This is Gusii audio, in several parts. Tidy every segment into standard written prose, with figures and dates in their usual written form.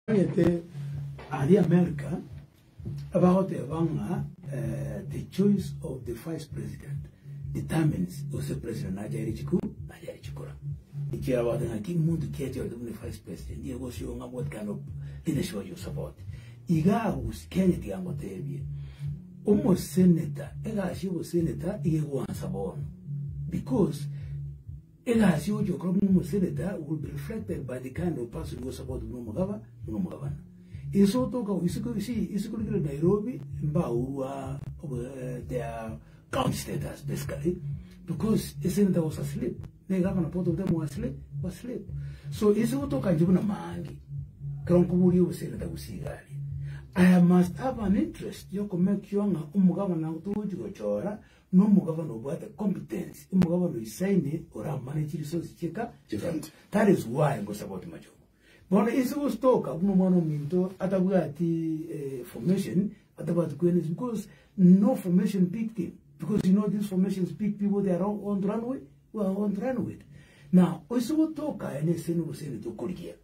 Omanyete aria America abagoteba ng'a the choice of the vice president determines gose president nache aire chiku nache aire chikura. Ekiagera bagoteba ng'a ki monto ki achorete buna vice president nigo egosio ng'a what kind of leadership are you support. Iga agwo Kenya tiga ngotebie, omosenator egasi ya obosenator iga egoansa bono because Egasi ogochia gokora buna omoseneta will be reflected by the kind of person you support buna omogaba buna omogabana. Inse otoka isiko see isiko rigere Nairobi mbaurwa their county status basically because a senator was asleep na egavana both of them were asleep were asleep. So inse gotoka inche buna Maangi ekero nkoboria oboseneta gose iga aria I must have an interest ya okomake sure ng'a omogabana togochi gochora Nomogabane obwate competence, omogabane oisaine oramane chiresources chieka chi'ecounty. That is why ngosupport Machogu. Bono inse gostoka buna omwana ominto atabwati formation, atabwati kwene because no formation picked him because you know these formations pick people they are want to run with, want to run with. Now oise gotoka aye neseni gose ere tokorigia.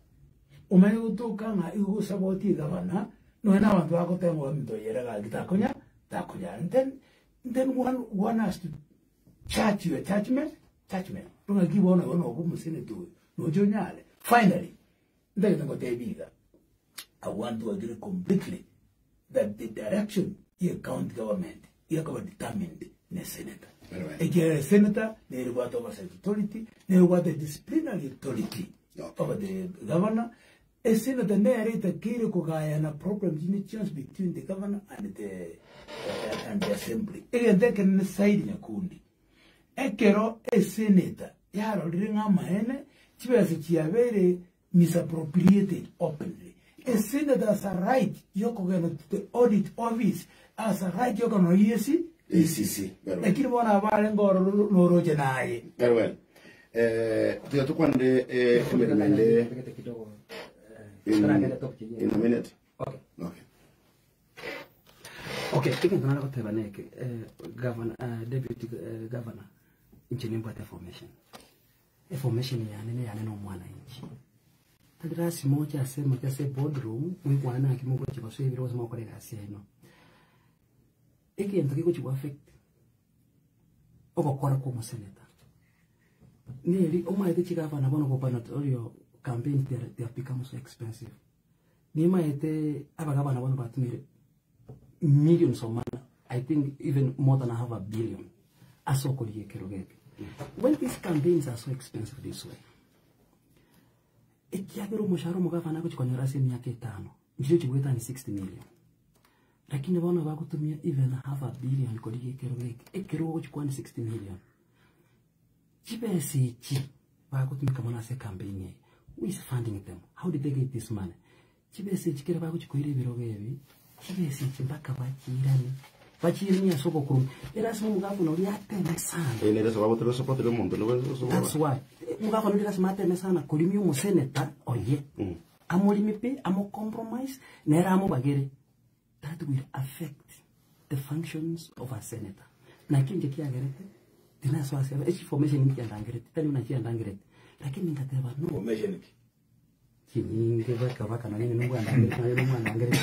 Omanye gotoka ng'a igo gosabotie egabana, nonya na abanto bagoteba ng'a ominto oyo ere gaki takonya takonyara. Then Then one, one has to charge your judgment, judgment. Ng'aki bono igo nobe omoseneta oyo, noche onyare. Finally, ntagete ngotebi iga, I want to agree completely that the direction ye county government yakoba determined ne senator. Ekiagera senator nere obwate oversight authority, nere obwate disciplinary authority over the governor, Esenator nere etakeire kogayana problems chinde chionsi between the governor and the and the assembly. Egento ekenene saidi nyakundi, ekero esenator yarorire ng'a amaene chibesa chiabeire misappropriated openly, esenator has a right yokogenda to the audit office, has a right yokogenda no EAC, EACC, very well. Lakini bono abarenge ororo noroche naye. Very well. Eh, tiga tokwanere eh, emeremo ende in, in a minute. Okay. Okay. Okay, egento nare goteba neke eh, governor, eh, deputy eh, governor inche nimbwate formation eformation yane neyane na omwananchi tari lasima oche ase moche ase boardroom moikwane naki mogochi gosoa ebiro gose mogokora egasi yaino egento kegochi go affect ogokora kwa omoseneta neri omaete chigavana bono gubernatorial campaigns they are, they have become so expensive nimaete abagavana bono batumire millions of money i think even more than half a billion ase okorigia ekerogo eke when these campaigns are so expensive this way ekiagera omoshahara omogavana agochi konyora ase emiaka etano nchirochi goetania 60 million Lakini bono bagotumia even half a billion korigia ekerogo eke, ekerogo ogochi kwana 60 million. Chibesa echi bagotumeka mono ase ecampaign eye, who is funding them? How did they get this money? Chibesa echi kere bagochi koira ebirogo ebi, chibesa echi mpaka bachiirane, bachiiranie ase obokurumi. Erasima omogavana oria ateme sana. Eh, nere sababu tore support ere omonto nigo That's why omogavana oria lasima ateme sana korimia omoseneta oye. Amorime pi, amocompromise, nere amobagere. That will affect the functions of a senator. Naki inche kiagerete, tinasoa ase echi formation nkiandangereti, tari buna chiandangereti, lakini ngateba no. Formation ki? Chinyinge baka baka nonye nobwandangereti nonye nomwandangereti.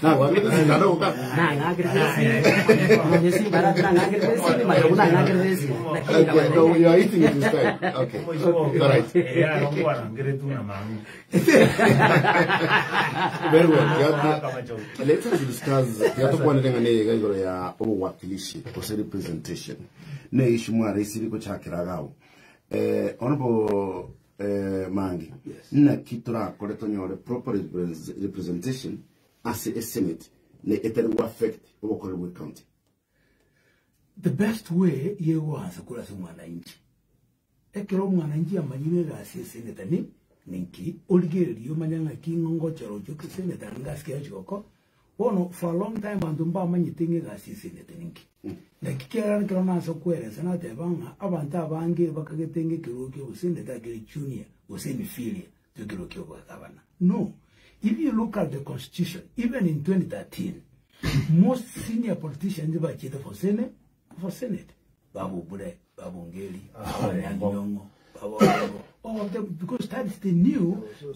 Nagwakerete sindano oka. Nang'akerete esimi, nonye simbarati nang'akerete esimi, maega buna nang'akerete esimi. Lakini Okay, no, you are eating it this time. Okay. All right. Very well. Let us discuss yatokwanire ng'a neye iga igoro ya obowakilishi gose representation ne issue mwaraisiri gochakera agao eh, honorable eh, Mangi Yes. naki torakore tonyore proper repres- representation ase esenate ne etari go affect obokoreri bwe county The best way yegoansa korwa ase omwananchi Ekero omwananchi amanyire egasi y'eseneta ni ninki, origererie omanye ng'aki ng'o ngochora ochio eseneta na ngasi ki agochia gokora. Bono for a long time abanto mbamanyete ng'a egasi y'eseneta ninki. Naki kiagera ekero nase okweresa nateba ng'a abanto abange bakagete ng'a ekerogo kia oboseneta kere junior gose inferior to ekerogo kia obogavana. No, if you look at the constitution even in 2013 most senior politicians bachiete for senate for senate. Babobure, babongeri, abanyangi nyong'o, baborengo. All of them because that is the new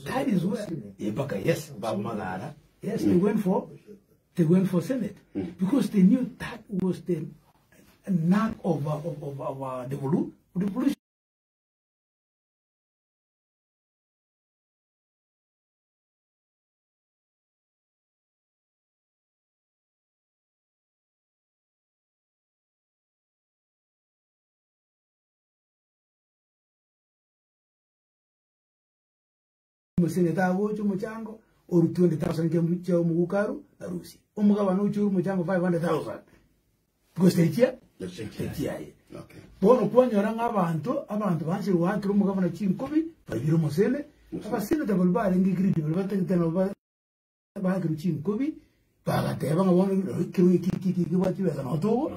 that is where mpaka yes Babu Magara yes they went for they went for senate because they knew that was the knack of of of, of devolu- revolution. Omoseneta agocha omochango oru 20,000 chia chia omogukaru arusie. Omogabana oche oru omochango 500,000 because teri chia teri chiaye. Okay. Bono kwanyora ng'a abanto abanto baanchire goakera omogabana chinkobi baibire omosene, abaseneta baria barenge greedy baria batagete nabo ba baakerwe chinkobi bagateba ng'a bono ekero eki eki eki kebwate chibesa nabo togo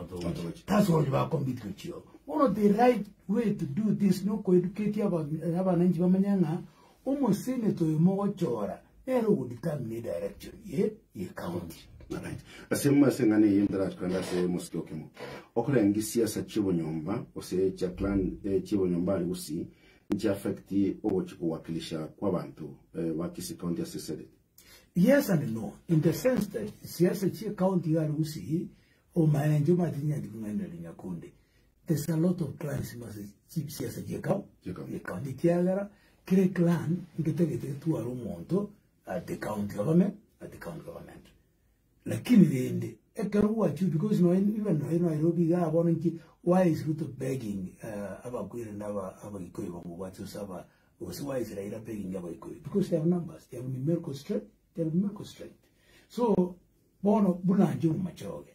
that's why ba compete gochia oo. Bono the right way to do this nokoeducate aba abananchi bamanye ng'a omoseneta oyo mogochora nere ogodetermine edirection ye ye county. Alright. Ase ase eng'ana eye ntarachie kogenda ase omosike okemo. Okorenga siasa chi'obonyomba gose chia clan eh, chi'obonyomba aria gusii nchi affect ogochia kowakilisha kwa abanto eh, ba Kisii County ase senate. Yes and no, in the sense that siasa chie county iga aria gusii omaenche omanyete chinyancha kong'ainera nyakundi there's a lot of clans mase chisiasa chie county Chie county. chie county ekiagera kera eclan ngetagete getware omonto at the county government at the county government. Lakini rende ekero gwachire because nonya even nonya Nairobi igaa bono inki why is Ruto begging abakwere na aba abagikuyu bamobwate gose aba gose why is Raila begging abagikuyu because they have numbers they have numerical strength they have numerical strength so bono buna inche omomachoge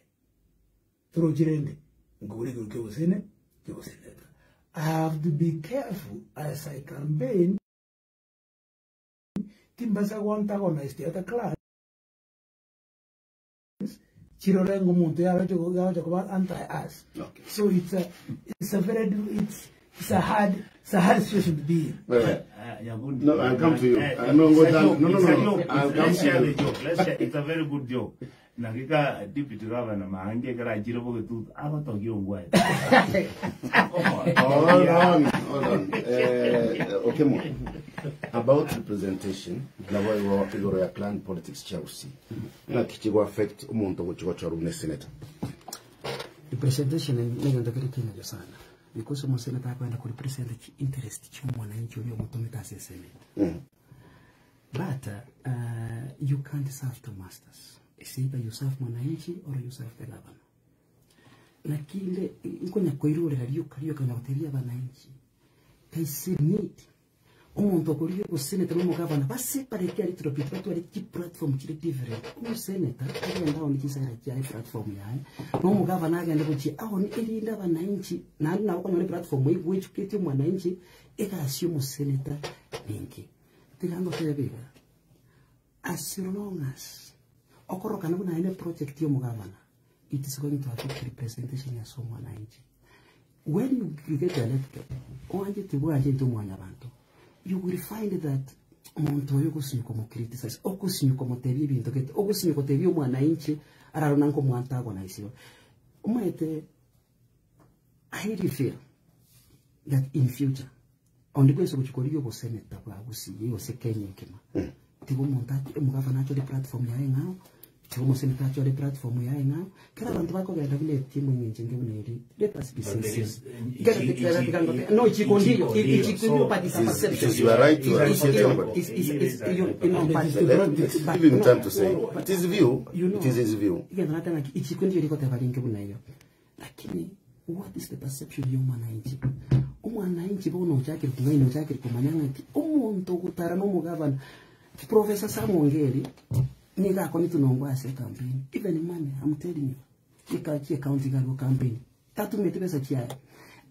torochi rende nkobora ekero kia obosene kia oboseneta I have to be careful as I campaign timbasa go antagonize the other clans chirore ng'a omonto yaroche yaroche koba anti us. Okay. So it's a it's a very it's it's a hard it's a hard situation to be in. Wait, wait. Nyakundi. No, I'll come to you. No, It's go a down. joke. No, no, It's no, a no. joke. I'll It's- come Let's to share you. the joke. Let's share. It's a very good joke. Nakika deputy governor maange kara jiro boge tu agotogia ongwae. Hold on, hold on. Okemo, about representation, nabo igo igoro ya clan politics Chelsea. Na kichigo affect omuntu gochigo choru ne senator. Representation negento kiri kinyajo sana because omoseneta akwenda kurepresent chi interest chia mwananchi uria omotomete ase eseneta. But you can't serve two masters. It's either you serve mwananchi or you serve the governor. Lakini nkonya koirorera rioka rioka na gutebia abananchi kaise need omonto okorire oboseneta na omogavana baseparate a little bit batware chiplatform chire different. Omoseneta agenda aone chisera chiaye platform yaye na omogavana agende gochia aone erinde abananchi naende nabo okonyora eplatform eywo educate omwananchi egasi omoseneta ninki. Tiga ngotebe iga as long as okorokana buna ene project ya omogavana it is going to affect representation ya omwananchi. When you get elected, oanje tibwanje into mwanyabantu, you will find that omuntu oyo ogosunyuka omo criticize, ogosunyuka omotebia ebinto gete, ogosunyuka otebia omwananchi, ararona nko omwantagonisiwe. Omanyete, I really feel that in future, onde bwese gochikorigia oboseneta bwa Gusii gose Kenya ekima. Tiga omonto ati omogavana achore platform yaye ng'ao, tiga omoseneta achore platform yaye ng'ao, kera abanto bakogenda buna etimu eng'encho enge buna eri, let us be But there sincere. is, Get ichi- it, ichi- get it, no, ichikondio, ichikondio. ichikondio, So, but it's a It is- perception. it is your right to It's, appreciate it's, anybody. it's, it's, it's, you know, but, It is the Let, politics. but give him no, time to say. but It is view. you know, It is his view. igenda natanga ichikondio rikoteba ringe buna iyo. Lakini what is the perception ya omwananchi? Omwananchi bono ochakire kung'aina ochakire komanya ng'aki omonto ogotara na omogavana Professor Sam Ongeri niga akonitu nongwa ase campaign. Even money, I'm telling you. Ika chi county garo campaign. Tatumete pesa chiaye.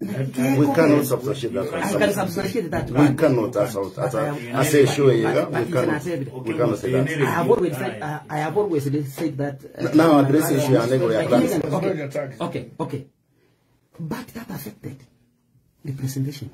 We cannot substantiate that. I can substantiate that We one. cannot as as But I have- as a show here. but We it's cannot. an evidence. We cannot say that. I have always said, I have always said that. Now address issue ya nego ya clans. Okay, okay, okay. But that affected the presentation.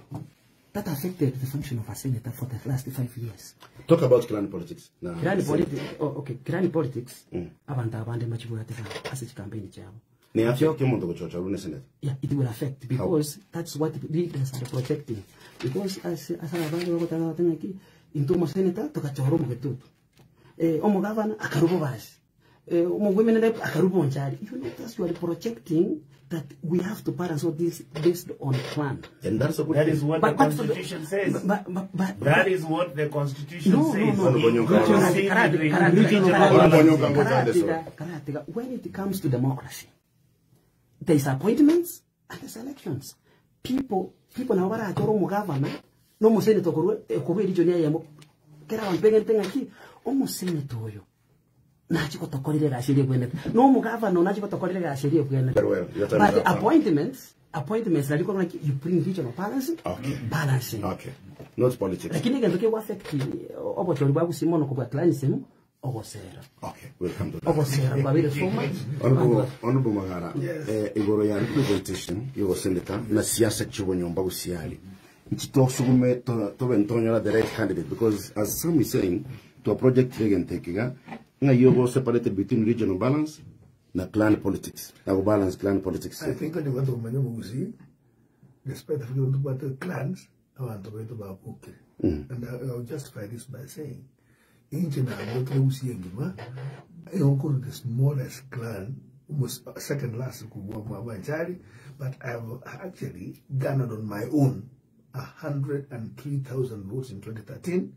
That affected the function of a senator for the last 5 years. Talk about clan politics. Now, Clan politics, oh, okay, clan politics, abantu abande machibwate ase campaign chabo. Ne affect omonto gochocha rune senate. Yeah, it will affect because that's what leaders are projecting. Because as as abande bagotanga bagoteba ng'aki, intwe omosenator togachora omogetutu, eh, omogavana akarwa bobasi, eh, omowomen rep akarwa bonchari. You notice you are projecting that we have to balance all this based on plan. And that's a good That thing. is what the constitution says. But, That is what the constitution No, no, says. no. Honorable Nyonka. Inclusive regional Honorable balance. Nyonka, ngoja ndeso. Karatiga, when it comes to democracy, there's appointments and there's elections. People, people nabo barachora omogavana nomosenator korwa korwa erigion eyemo kera abanto begente ng'aki omosenator oyo nachi gotokorera egasi eria ebwenerete na omogavana oyo nachi gotokorera egasi eria ebwenerete. Very well. Your time is But up, sir. appointments, appointments nari korwa ng'aki you bring regional balancing, Okay. balancing. Okay. Not politics. Lakini egento kegwa affect obochori bwa gusii mono kobua clanism ogosera. Okay, we'll come to that. Ogosera kwabere so much. Honorable, Honorable Magara, eh, igoro ya representation yogo senator na siasa chibonyomba gusiali. Nchi tosugume to tobe ntonyora the right candidate because as Sam is saying to a project regentekiga nga yogo separated between regional balance na clan politics. Na go balance clan politics. I think onye bantu bamanya omugusi despite the fact that bantu clans abantu baitu babukire and I, I'll justify this by saying inche nabukire gusi engima enkuru the smallest clan almost second last kubwa mwanchari but I've actually garnered on my own 103,000 votes in 2013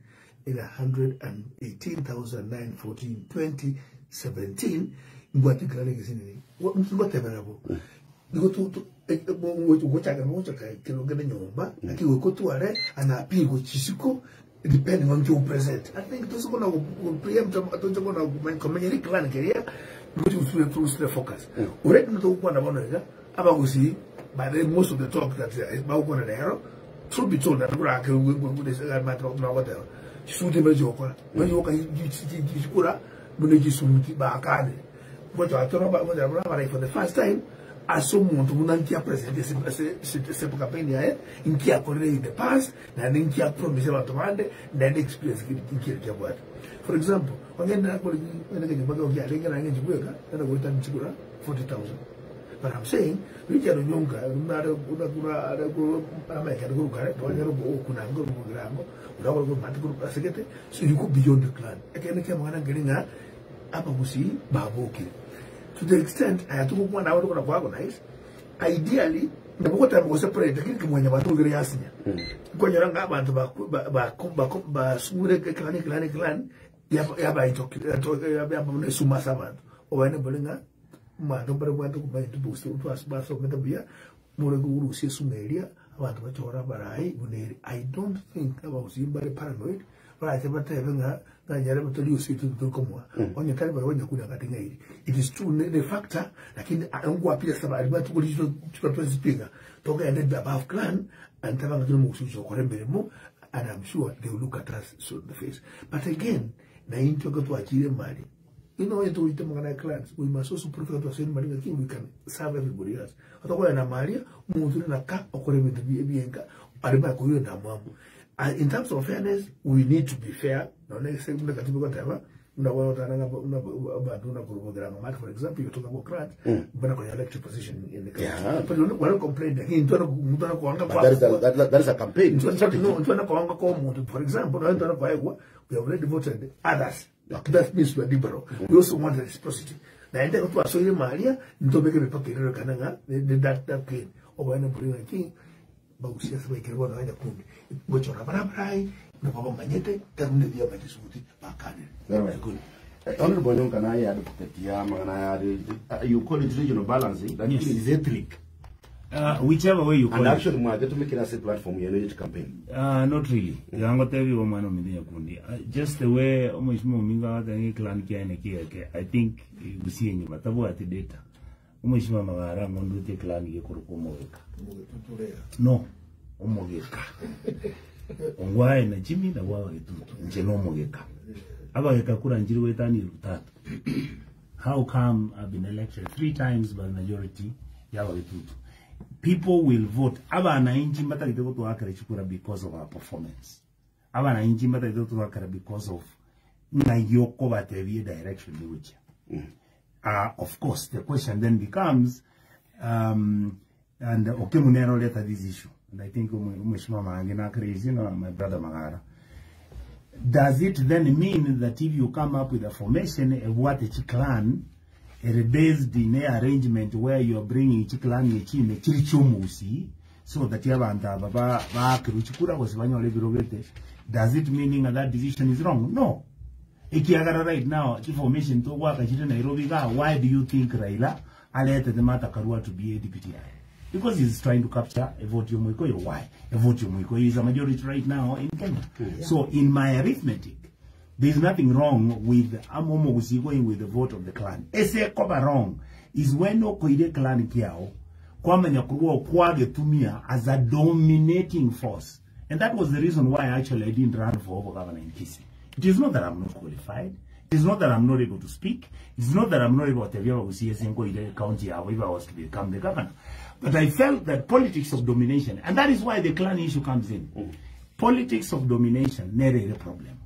in 118,914 2017 ngwati clan gisinini ngwateberabo nigo gochaka gochaka kero gene nyomba akiwe and appeal gochisiko depending on your present. I think those gonna preempt those gonna komenya clan keria ngochi usure through focus. Already no kwana bono ega abagusi by the most of the talk that is bagukona lero truth be told nakura ke ngwe ma talk na whatever. Chisuti mejokora. Mejoka chikura mune chisuti bakane. Ngocha atoro ba ngocha ba for the first time aso omuntu muna nkia president se campaign yaye nkia akorere in the past na nkia promise abantu bande na experience nkia nkia bwate. For example, wangenda kuri wenda kanyumba kya lenga na ngibuka na kuita nchikura 40,000. But I'm saying Richard Onyonka unare unakura are America guru kare twanyero bo kunango mugirango urakora ko mati guru asekete so you go beyond the clan. Ekene kya mwana ngelinga apa gusi baboki. To the extent I had to go na watu kwa organize ideally ndabukota ngo separate lakini kimwanya bantu ngere yasinya konyora nga abantu ba ba ba ba sure clan clan clan yaba itoki yaba ne suma sabantu obane bolenga mwantu mbere bwantu kumanya tubusi utwasbaso metabia mure gurusie sumeria abantu bachora barai buneri. I don't think about simbare paranoid barache batebe nga nganyare batoli usitu tukomwa onye kale bari wanya kuna katinga iri. It is true the factor lakini ngwa pia sababu batu kuli chukua twezipinga toka ende above clan and tabanga tuli mukusuzo kore mbere and I'm sure they will look at us so in the face. But again na into go tuachire mali. You know, you do it clans. We must also prove that we we can serve everybody else. Atakuwa na mali, mtu na ka okore bintu bienka, ariba kuyo na mwamu. And in terms of fairness, we need to be fair. Now, next thing, katibu kwa taifa, una una una una for example, you talk about clans, but not elected position in the country. Yeah. But we don't complain. But that is a, that is a campaign. No, for example, we have already voted others. Okay. That means we are liberal. We also want reciprocity. Na ende kutu asoire malia ntobeke mipaka ilero kananga that that clean. Oba ene buri king bagusia saba ikirwa na wanya kundi. Gochora barabara na baba manyete tarunde bia majisuti bakane. Very well. Good. Honorable Onyonka na advocate ya magana ya you call it regional balancing that Yes. is ethnic. Whichever way you call And it. actually mwage to make it as a platform ya energy campaign. Not really. Yango tebi wa mwana mithenya kundi. Just the way omweshimiwa Ominga watangi clan kia ene kia ke. I think gusie nyuma tabu ati data. Omweshimiwa Magara ngondute clan ye kuruko omogeka. No, omogeka. Ongwae na Jimmy na gwa gitutu. Nje no omogeka. Abageka kura njiri wetani rutatu. How come I've been elected 3 times by the majority ya Wagitutu? People will vote. Abananchi mbatagite gutwakira chikura because of our performance. Abananchi mbatagite gutwakira because of ng'ayoko batebie direction yucha. Of course the question then becomes um, and Okemu nere oreta this issue and I think Mheshimiwa Maangi na crazy na my brother Magara does it then mean that if you come up with a formation ebwate chiclan ere based in a arrangement where you are bringing chiclan echime chiri chiomusi so that abantu aba ba baakirwe chikura gose banyore ebirogete does it mean that decision is wrong no Ekiagera right now chiformation togoaka chire Nairobi igaa why do you think Raila aretete Martha Karua to be a deputy aye? Because he's trying to capture a vote ya Omoikoyo why? A vote ya Omoikoyo is a majority right now in Kenya. So in my arithmetic there is nothing wrong with amo omogusii going with the vote of the clan. Ase ekoba wrong is when okoira eclan kiao kwamanya korwa okwagetumia as a dominating force And that was the reason why actually I didn't run for governor in Kisii. It is not that I'm not qualified. It is not that I'm not able to speak. It is not that I'm not able to tell you ase county if I was to become the governor. But I felt that politics of domination, and that is why the clan issue comes in. Politics of domination nere ere problem.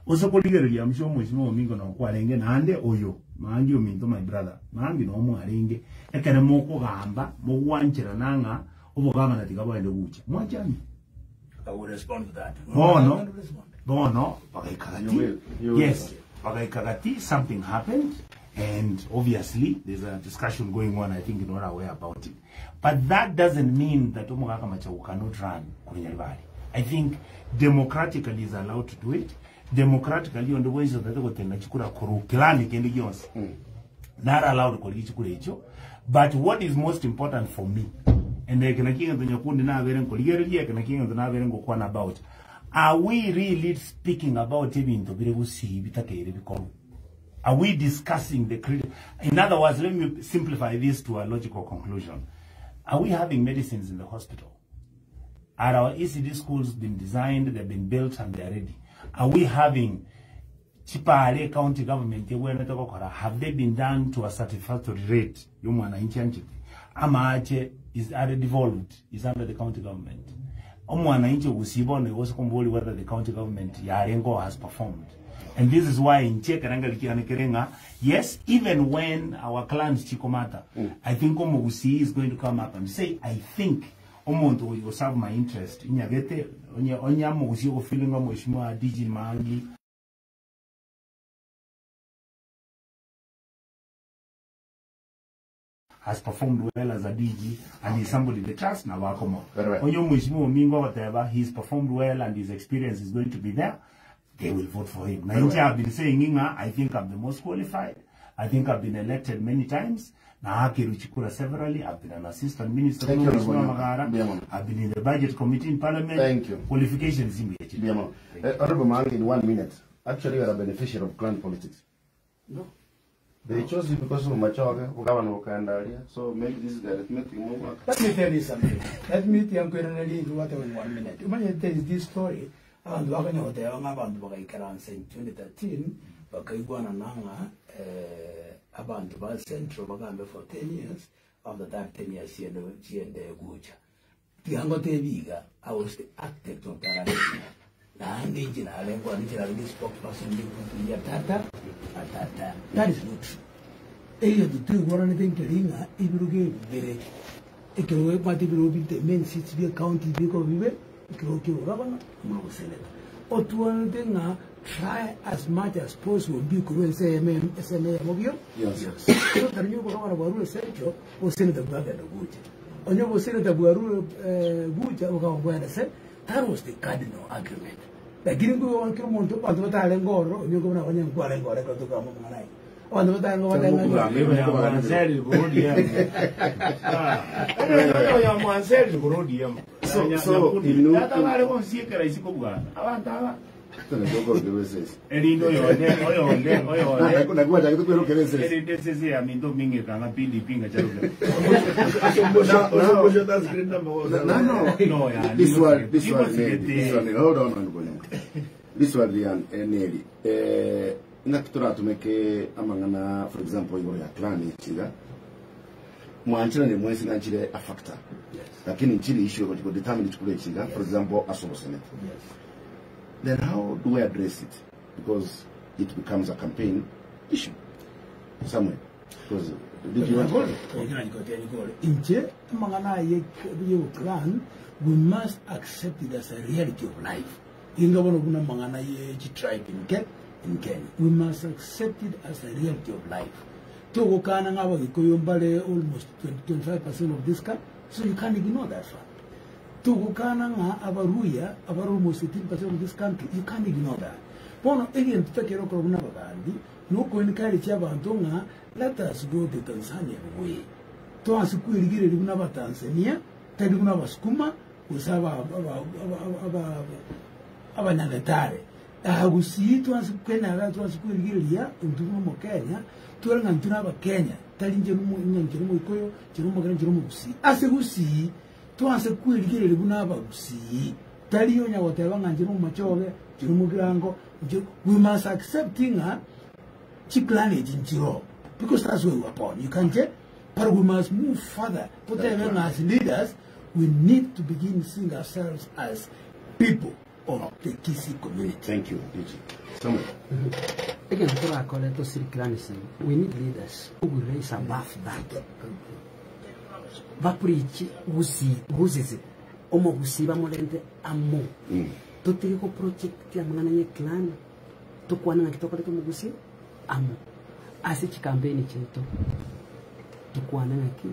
Ose korigereria msho omweshimiwa omingo nokwarenge naende oyo Maangi ominto my brother Maangi no mwarenge ekere mokogamba mogwancherana ng'a obogavana tiga boende gocha mwachani. I will respond to that. Bono, bono, bagaika You gati. will, you will. Yes, bagaika gati, something happened, and obviously there's a discussion going on, I think you're not aware about it. But that doesn't mean that Omogaka Machogu cannot run korwa Nyaribari. I think democratically is allowed to do it. Democratically onde bwensi otagete gotenena chikura korwa clan kende gionsi. Nare allowed korigia chikura echio but what is most important for me and eke nakio egento nyakundi nabere nkorigereria eke nakio egento nabere ngokwana about are we really speaking about ebinto bire gusii bitakeire bikorwe are we discussing the crit in other words let me simplify this to a logical conclusion are we having medicines in the hospital are our ECD schools been designed they've been built and they are ready are we having Chipare ecounty government egwenerete gokora have they been done to a satisfactory rate yomwananchi anchete? Amache is are devolved is under the county government. Omwananchi ogusii bono igo ase kombori whether the county government yarenge or has performed. And this is why inche ekerengerio kiane kere ng'a yes even when our clans chikomata I think omogusii is going to come up and say I think omonto oyo go serve my interest inyagete onye onye omogusii ogofeelinga mweshimiwa DG Maangi has performed well as a DG and he's somebody they trust na bakomo. Very well. Onye omweshimiwa omingo agoteba he's performed well and his experience is going to be there, they will vote for him. Na Very inche well. I've been saying ng'a I think I'm the most qualified. I think I've been elected many times. Naakerwe chikura severally. I've been an assistant minister Thank you, buna Honorable Mweshimiwa Magara. Mbuya mono. I've been in the budget committee in parliament. Thank you. Qualifications imbuya chiri. Mbuya mono. Eh, Honorable Maangi, in one minute. Actually, you are a beneficiary of clan politics. No. They chose you because of Machoge, Ugabana Bukandaria. So maybe this is the arithmetic move. Let me tell you something. Let me tell you what in one minute. Imagine there is this story. Abantu bakanya goteba ng'a abanto bagaikaransa in 2013 bakaigwana nang'a eh, abanto ba central bagambe for 10 years after that 10 years chiende chiende gucha Tiga ngotebi iga, I was the architect of that arrangement. Naende inche narengeo inche narenge spokesperson ya tata na tata. That is not true. Egento toigweranete nkeri ng'a ebirogo ebi bibere, ekerogo ebwate ebirogo binde main seats bie county bikoba bibe, ekerogo kia obogabana amo na oboseneta. Otweranete ng'a try as much as possible mbikorwe ense eyemo esemo eyemo bio Yonsi. So tari onye obogabana bwarure central, oboseneta bwagenda gocha. Onye oboseneta bwarure gocha bokaba bwagenda se, that was the cardinal agreement. Lakini nkoigwa kera omonto abanto batarenge ororo, onye okobuna onye nkwarenge ororo ekero tokogamba amang'ana aya. Abanto batarenge bateba ng'a So, so, inu- Erinde oyonde oyonde oyonde Nakuwa chakito kwero kerese. erinde esese yaminto ming'ekanga PDP ngacharuka. No, no. No, yeah, This one, this people one, Neri, this forget one, hold on, on, on. This one, Rian, eh, Neri. Eh, ngaki toratumeke amang'ana, for example, igoro ya clan echiga. Mwanchira ne mwesi nanchire a factor. Lakini nchiri issue ko determine chikure echiga, for example, asobo senate. Then how do we address it? Because it becomes a campaign issue somewhere. Because did you want to Inche amang'ana aye y'oboclan we must accept it as a reality of life. Inga bono buna amang'ana ye chitribe in Ke- in Kenya. We must accept it as a reality of life. Togokana ng'a Abagikuyu mbare almost 20, 25% of this country, so you can't ignore that fact. Togokana ng'a Abaluhya abare almost 18% of this country, you can't ignore that. Bono egento takere okora buna abagambi, nokoencourage abanto ng'a let us go the Tanzanian way. Toanse kwerigereria buna Abatanzania, tari buna Abasukuma, gose abanyagetare. Aa gusii twansi Kenya igaa twansi kwerigereria intwe buna omokenya, twere ng'a intwe na abakenya, tari inche ng'a inche nomoikoyo, inche nomogere, inche nomogusii. Ase gusii, twanse kwerigereria buna abagusii, tari onya goteba ng'a inche nomomachoge, inche nomogirango, inche we must accept ng'a chiclan echi nchiroo because that's where we were born, you can't change, but we must move further, totebe ng'a as leaders, we need to begin seeing ourselves as people of the Kisii community. Thank you, DG. Samuel. Egento torakore tosirikiranesie, we need leaders who will raise above that. Bapreach gusii gusisi omogusii bamorente amo. Totige go project amang'ana ye clan tokwane ng'aki tokoreta omogusii amo. Ase chikampeni chiaito tokwane ng'aki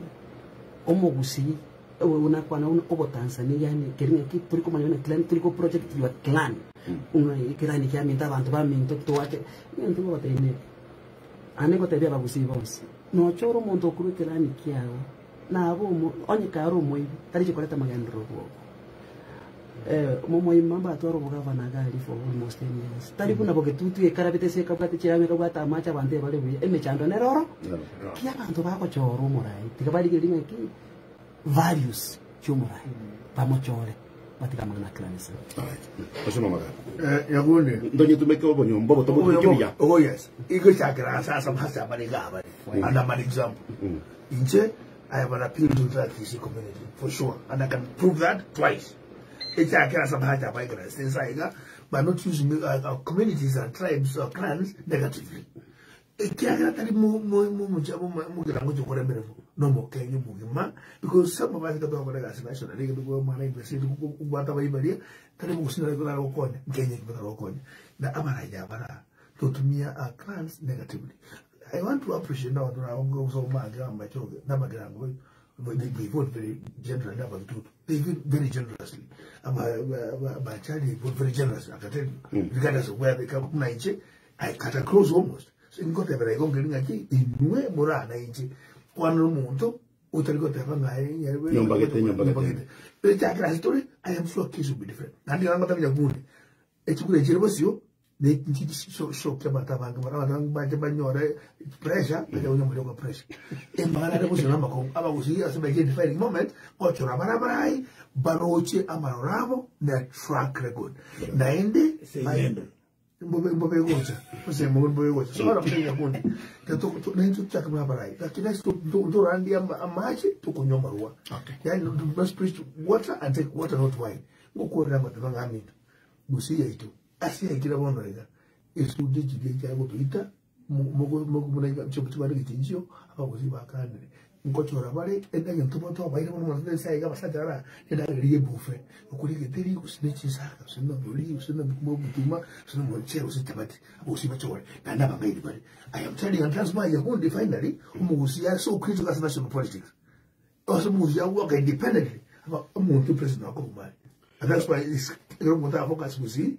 omogusii buna akwana buna obotanzania yaani keri ng'aki tori komanya buna clan tori go project your clan buna ekerani kiaminto abanto baminto toache egento ngogotebia neke ande ngotebia abagusii bonsi nochore omonto okorwa ekerani kiago nabe omo onye kare omoibi tarichi koreta amagenderero bwogo Omomoima mbatware obogavana iga aria for almost 10 years. Tari buna bogetutu ekarabete ase ekabwate chiarame ekabwate amache abanto ebare buya emechando nere oro ki abanto bagochora omorai tiga barigererie ng'aki values chiomorai bamochore batige amang'ana a clanism. Alright. Osoma magana. Nyakundi. Ntonye tumeke obonyomba obo tobotumeke buya. Oh yes. Igochakera ase ase ase abare iga abare. And I'm an example. Inche I have an appeal to the Kisii community for sure and I can prove that twice. Ekiagera ase amahacha abaikera ase ense aiga by not using our communities and tribes or clans negatively. Ekiagera tari mogirango chokora emeremo nomokenya omogima because some of us ekero twakora egasi national ekero twamara university kobwata abayi baria tari mogusii nare gokonya nkenya eki batari gokonya na abaraia abara totumia our clans negatively. I want to appreciate now they vote very generally they vote very generously. Bachali vote very generously, I can tell you. Regardless of where they come from, I cut across almost. So ngotebera igo ngeri ng'aki inwe morana inche kwana omonto otari goteba ng'aye Nyombagete, nyombagete. Echakera story I am sure case will be different. Nandi ngoteba nyakundi echikura echiri bosio sokia abanto abange mono abanto abange bache banyore pressure bache konywa omorero kwa pressure emang'ana are gosio namakong'u abagusii ase baike defining moment gochora bare abarai baroche amaroro abo na track record naende mbobe mbobe gocha ose mbobe mbobe gocha so ara mutenya kundi naintwe tochake buna abarai lakini ase ntorandia amache tokonywa amarwa yani must preach water and take water not wine ngokworera ngoteba ng'a aminto gusii yaito Ase yaikire bono iga, esuda echiria chiare gotoita, chibare gechinchio, abagusii bakanire. Ngochora bare egento tobaire bono mono ense iga abasacha bara endagera eria ebufe, okoria egeteri gose ne chinsaga gose na obori gose na obotuma gose na omochere gose chichabati, abagusii bachore naende abangaini bare. I am telling you and that's why Nyakundi finally omogusii are so critical ase national politics. Ase omogusii agoaka independently aba omonto president akobomani. And that's why it's ekero omonto agafocus gusii,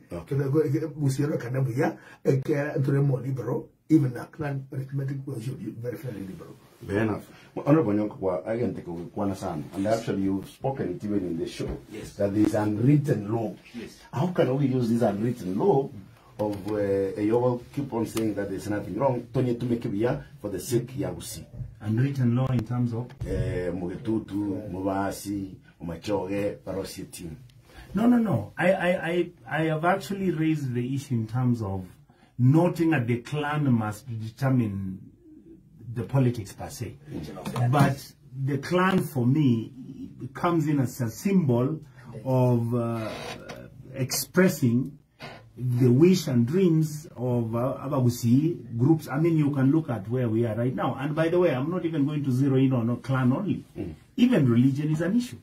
gusii erokane buya, ekera ntore more liberal, even a clan arithmetic should be very fairly liberal. Fair enough. Honorable Nyonko, kwa agente kugukwana sana. And actually you've spoken it even in the show. Yes. That there is unwritten law. Yes. How can we use this unwritten law of eyogo keep on saying that there's nothing wrong tonye tumeke buya for the sake ya gusii. Unwritten law in terms of? Mugetutu, mubasi, mumachoge, barosie team. No, no, no. I have actually raised the issue in terms of noting that the clan must determine the politics per se. But the clan, for me, comes in as a symbol of expressing the wish and dreams of Abagusii groups. I mean, you can look at where we are right now. And by the way, I'm not even going to zero in on clan only. Even religion is an issue.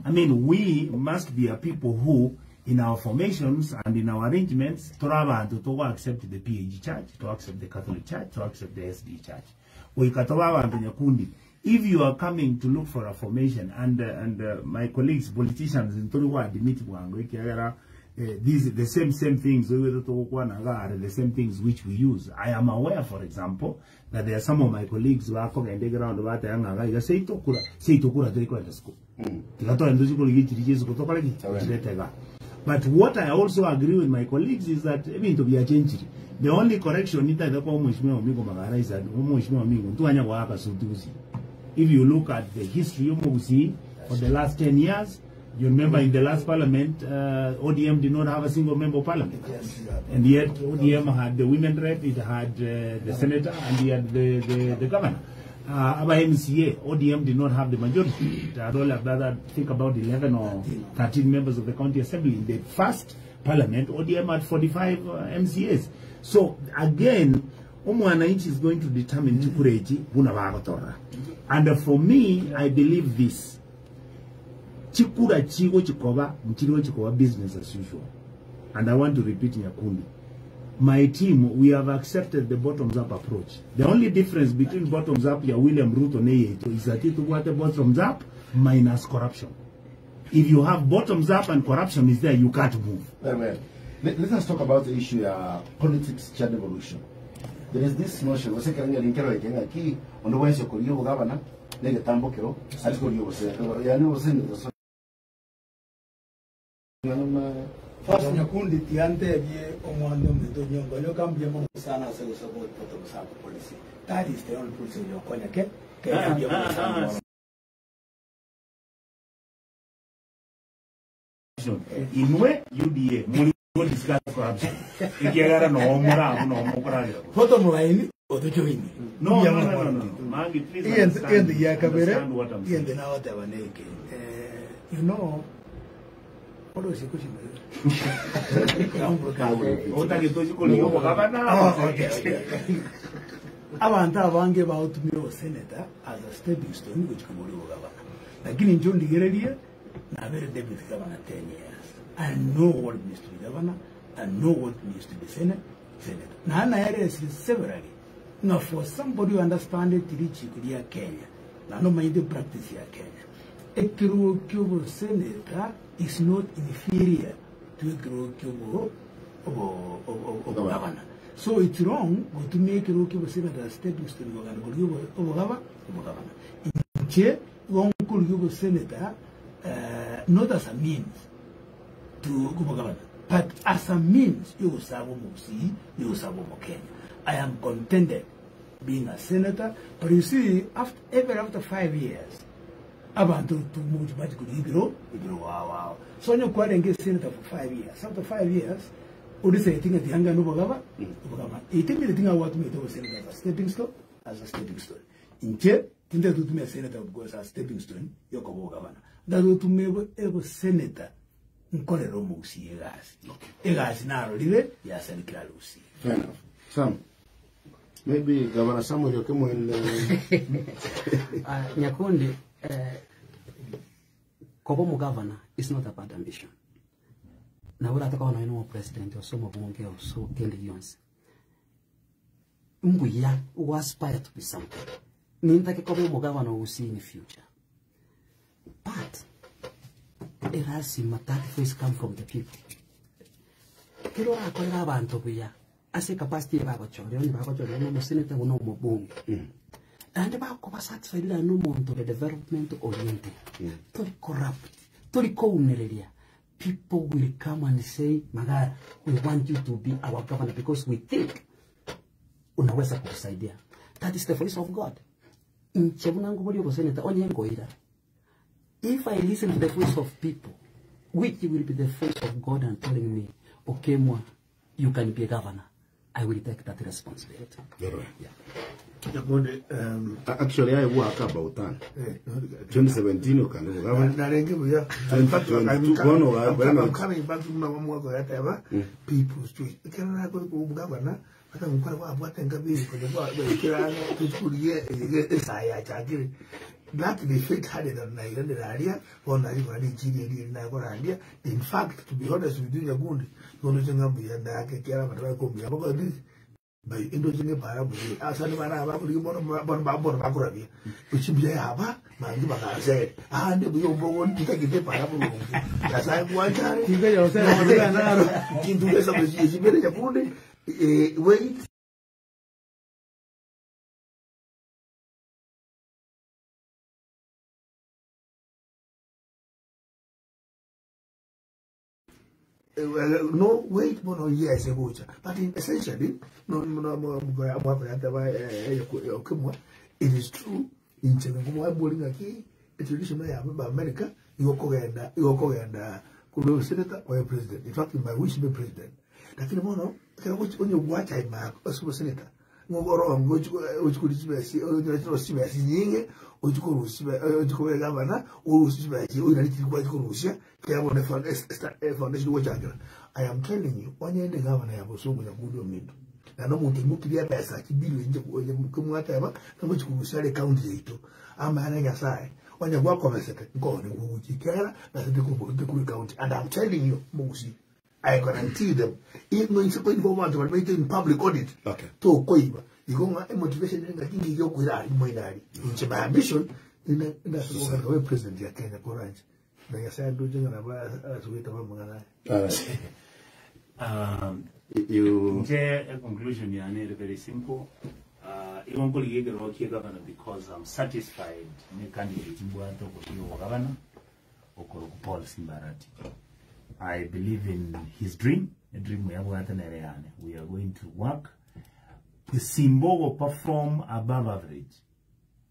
I mean, we must be a people who, in our formations and in our arrangements, tore abanto togo accept the PAG church, to accept the Catholic church, to accept the SD church. Goika tobe abanto nyakundi. If you are coming to look for a formation, and, and my colleagues, politicians, ntori go admit bwango ekiagera these the same same things oigwete togokwana iga are the same things which we use. I am aware, for example, that there are some of my colleagues bakogenda eground bateba ng'a iga iga seito kura, seito kura tori kogenda school. Tiga togende tochie korigia echiria chia isiko tokore ki? Tochirete igaa. But what I also agree with my colleagues is that ebinto biachenchiri. The only correction nitagete koa omweshimiwa Omingo Magara is that omweshimiwa Omingo ntwanya goaka suti gusii. If you look at the history y'omogusii for the last 10 years, you remember in the last parliament, ODM did not have a single member of parliament. And yet ODM had the women rep, it had the senator, and he had the governor. Aba MCA, ODM did not have the majority. It had only about, I think about 11 or 13 members of the county assembly. In the first parliament, ODM had 45 MCAs. So again, omwananchi is going to determine chikura echi buna bagotorora. And for me, I believe this. Chikura chigo chikoba, nchirigo chikoba business as usual. And I want to repeat Nyakundi. My team, we have accepted the bottoms-up approach. The only difference between bottoms-up ya William Ruto ne yeito is that it bottoms up minus corruption. If you have bottoms up and corruption is there, you can't move. Very well. Let us talk about the issue of politics cha devolution. There is this notion, gose ekero ng'eri nkero eke ng'aki, onde bwensi okorigia obogabana, na egetambo kero, aria korigia obose, yaani obosemi gose First Nyakundi tiantebie omwana ominto nyongo nyoka mbuya mono sana ase gosupport bottoms up policy. That is the only policy oyokonya ke Kenya mbuya mono sana bono. Inwe UDA muri go discuss corruption ekiagera noo more abwo noo mokoragera bosa. Bottom line otojoini. No, Mbuya no, mono no, no, mwana no. ominto. Mangi, please Egento understand, egento gia kabere understand what I'm saying. Egento nagoteba neke eh, you know orosie kochimera Otagete ochi korigia obogabana Oh, okay, okay. Abanto abange bagotumia oboseneta as a stepping stone gochia kobori obogabana. Lakini inche ondigererie nabere deputy governor 10 years. I know what it means to be governor, I know what it means to be senator. Naende naeresire severally ng'a for somebody who understand it richiko ria Kenya, naende omanyete practice ya Kenya, ekerogo kia obosenator is not inferior to ekerogo kia obo obo obogabana. So it's wrong gotumia ekerogo kia obosenator as stepping stone kogenda korigia obo obogaba obogabana. Inche igo nkorigia obosenator not as a means to obogabana but as a means yogosaba omogusii na yogosaba omokenya. I am contented being a senator but you see after every after 5 years abanto mogochi bachi korigia ebiro ebirogo ao ao. So onye kwarenge esenator for 5 years after 5 years odecide ng'a tiga ngane obogaba obogabana. Etemire ng'a gwatumete obosenator as a stepping stone as a stepping stone. Inche tintagete gotumia senator because as a stepping stone yokoba obogabana. Ntagete gotumia ebosenator nkorere omogusii egasi. Egasi narorire yasarekire are gusii. Fair enough. Sam, maybe Governor Samuel Okemwa and, Nyakundi, koba omogavana is not a bad ambition. Nabo oratoka nonya na omopresident ase omobunge ase kende gionsi. Mbuya go aspire to be something. Nintake koba omogavana o Gusii in future. But erasima that voice come from the people. Kero orakorera abanto buya ase ecapacity eye bagochoria onye bagochoria na omosenator buna omobunge. Naende bakoba satisfied naende na omonto ore development oriented. Tori corrupt, tori kounereria. People will come and say, Magara, we want you to be our governor because we think unaweza kutusaidia. That is the voice of God. Inche buna nkoboria obosenator onye nkoira. If I listen to the voice of people, which will be the voice of God and telling me, Okemwa, you can be a governor. I will take that responsibility. Very Yeah. Nyakundi, um, Actually, I work about that. eh, 2017 ukandi bugaba. narenge buya. 2022 bono wa- I'm bono- coming back to mwa mwako yateba people's choice. Kera na ko gavana ata mukora kwa abwate ngabi ko kwa kera tukurie esaya chakire. That the fate had it on Nigeria area on Nigeria Nigeria na korandia. In fact, to be honest with you Nyakundi, ngono chenga mbuya ndake kera batwa ko mbuya bako this bai indo chinge para buye asani bana ba kuri bono bono ba bono bakurabia uchibuya yaba mangi bakase ahande buye ubongo ntitagite para bulungu yasaye kuwachare Kinga yose na naro. kintu kesa buye chibere chakunde eh wait no wait mono yes ebucha but in, essentially no no no mwako yataba okemwa it is true inchebe ngumwa bolinga ki tradition ya ba America igokogenda igokogenda kulo senator or president in fact my wish be president lakini mono kero onye gwacha ima asubo senator ngogoro ngochukuri chibesi onye chibesi nyinge ochukuru chibe ochukuru gavana urusi chibesi oyina chikwa chikurusia keyabone foundation gochakira i am telling you onye ndi gavana ya busungu ya kudo mindu na no muntu mukiria pesa kibilo nje kumwateba ngochikurusia le county yaitu ama ana nyasaye onye gwakomesete ngone nguchikera na sete ku county and i'm telling you mugusi I guarantee them. Even in want to make in public audit. Okay. To koiba. Igonga motivation nga kingi yo kuira moinari. Inche my ambition ina ina we president ya Kenya Orange. Na yasa ndo jenga na ba asuweta ba mngana. All right. You Nje a conclusion yane iri very simple. Iwonkoligekero kie governor because I'm satisfied ne candidate mbwato kotiyo governor okoro Paul Simbarati. I believe in his dream, a dream we have yane. We are going to work. Simbo will perform above average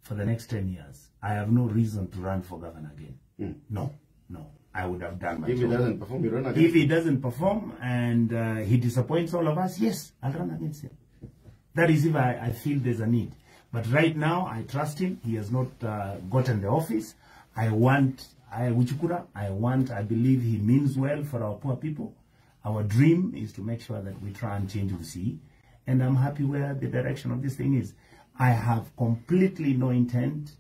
for the next 10 years. I have no reason to run for governor again. No, no. I would have done my if he job. doesn't perform, you run again. If he doesn't perform and he disappoints all of us, yes, I'll run against him. That is if I feel there's a need. But right now, I trust him. He has not gotten the office. I want, I Uchukura, I want, I believe he means well for our poor people. Our dream is to make sure that we try and change UC. And I'm happy where the direction of this thing is. I have completely no intent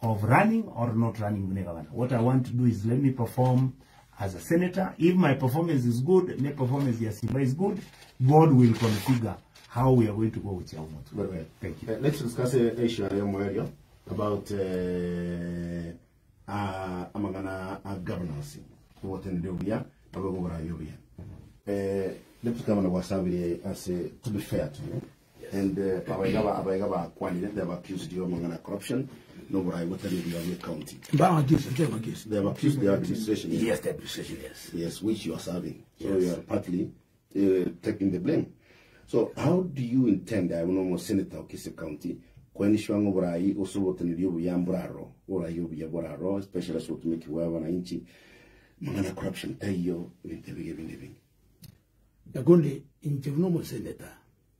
of running or not running Governor. What I want to do is let me perform as a senator. If my performance is good, my performance ya Simba is good, God will configure how we are going to go with Yaumoto. Very well. Thank you. Let's discuss issue ya Mwerio about amangana a governance. Wote ndio bia abago bora yobia. Deputy Governor wasabiri as to be fair to you. And abaigaba abaigaba kwanire they have accused you amangana corruption no bora wote ndio bia county. Ba accused, they accused. They have accused the administration. Yes, the administration, yes. Yes, which you are serving. So you are partly taking the blame. So how do you intend, I know Senator of Kisii County, kwenishwa ngoburai usubutanilio buyamburaro, urayo buyaburaro, especially so to make wa wananchi mangana corruption tayo bintu bige binde bingi. Yakundi inche uno senator,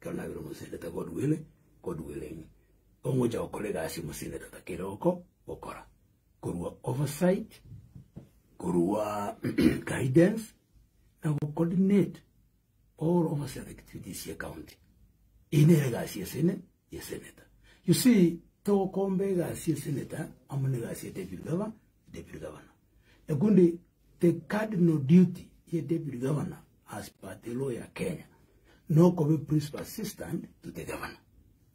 kana biro senator God willing, God willing. Ongoja okolega asi mu senator takiroko okora. Kurua oversight, kurua guidance na ku coordinate all oversight activities ya county. Inere gasi ya sene ya senator. You see, to kombe gasi ya senator, amune gasi ya deputy governor, deputy governor. Yakundi the cardinal duty ya deputy governor as per the law ya Kenya, no kobe principal assistant to the governor.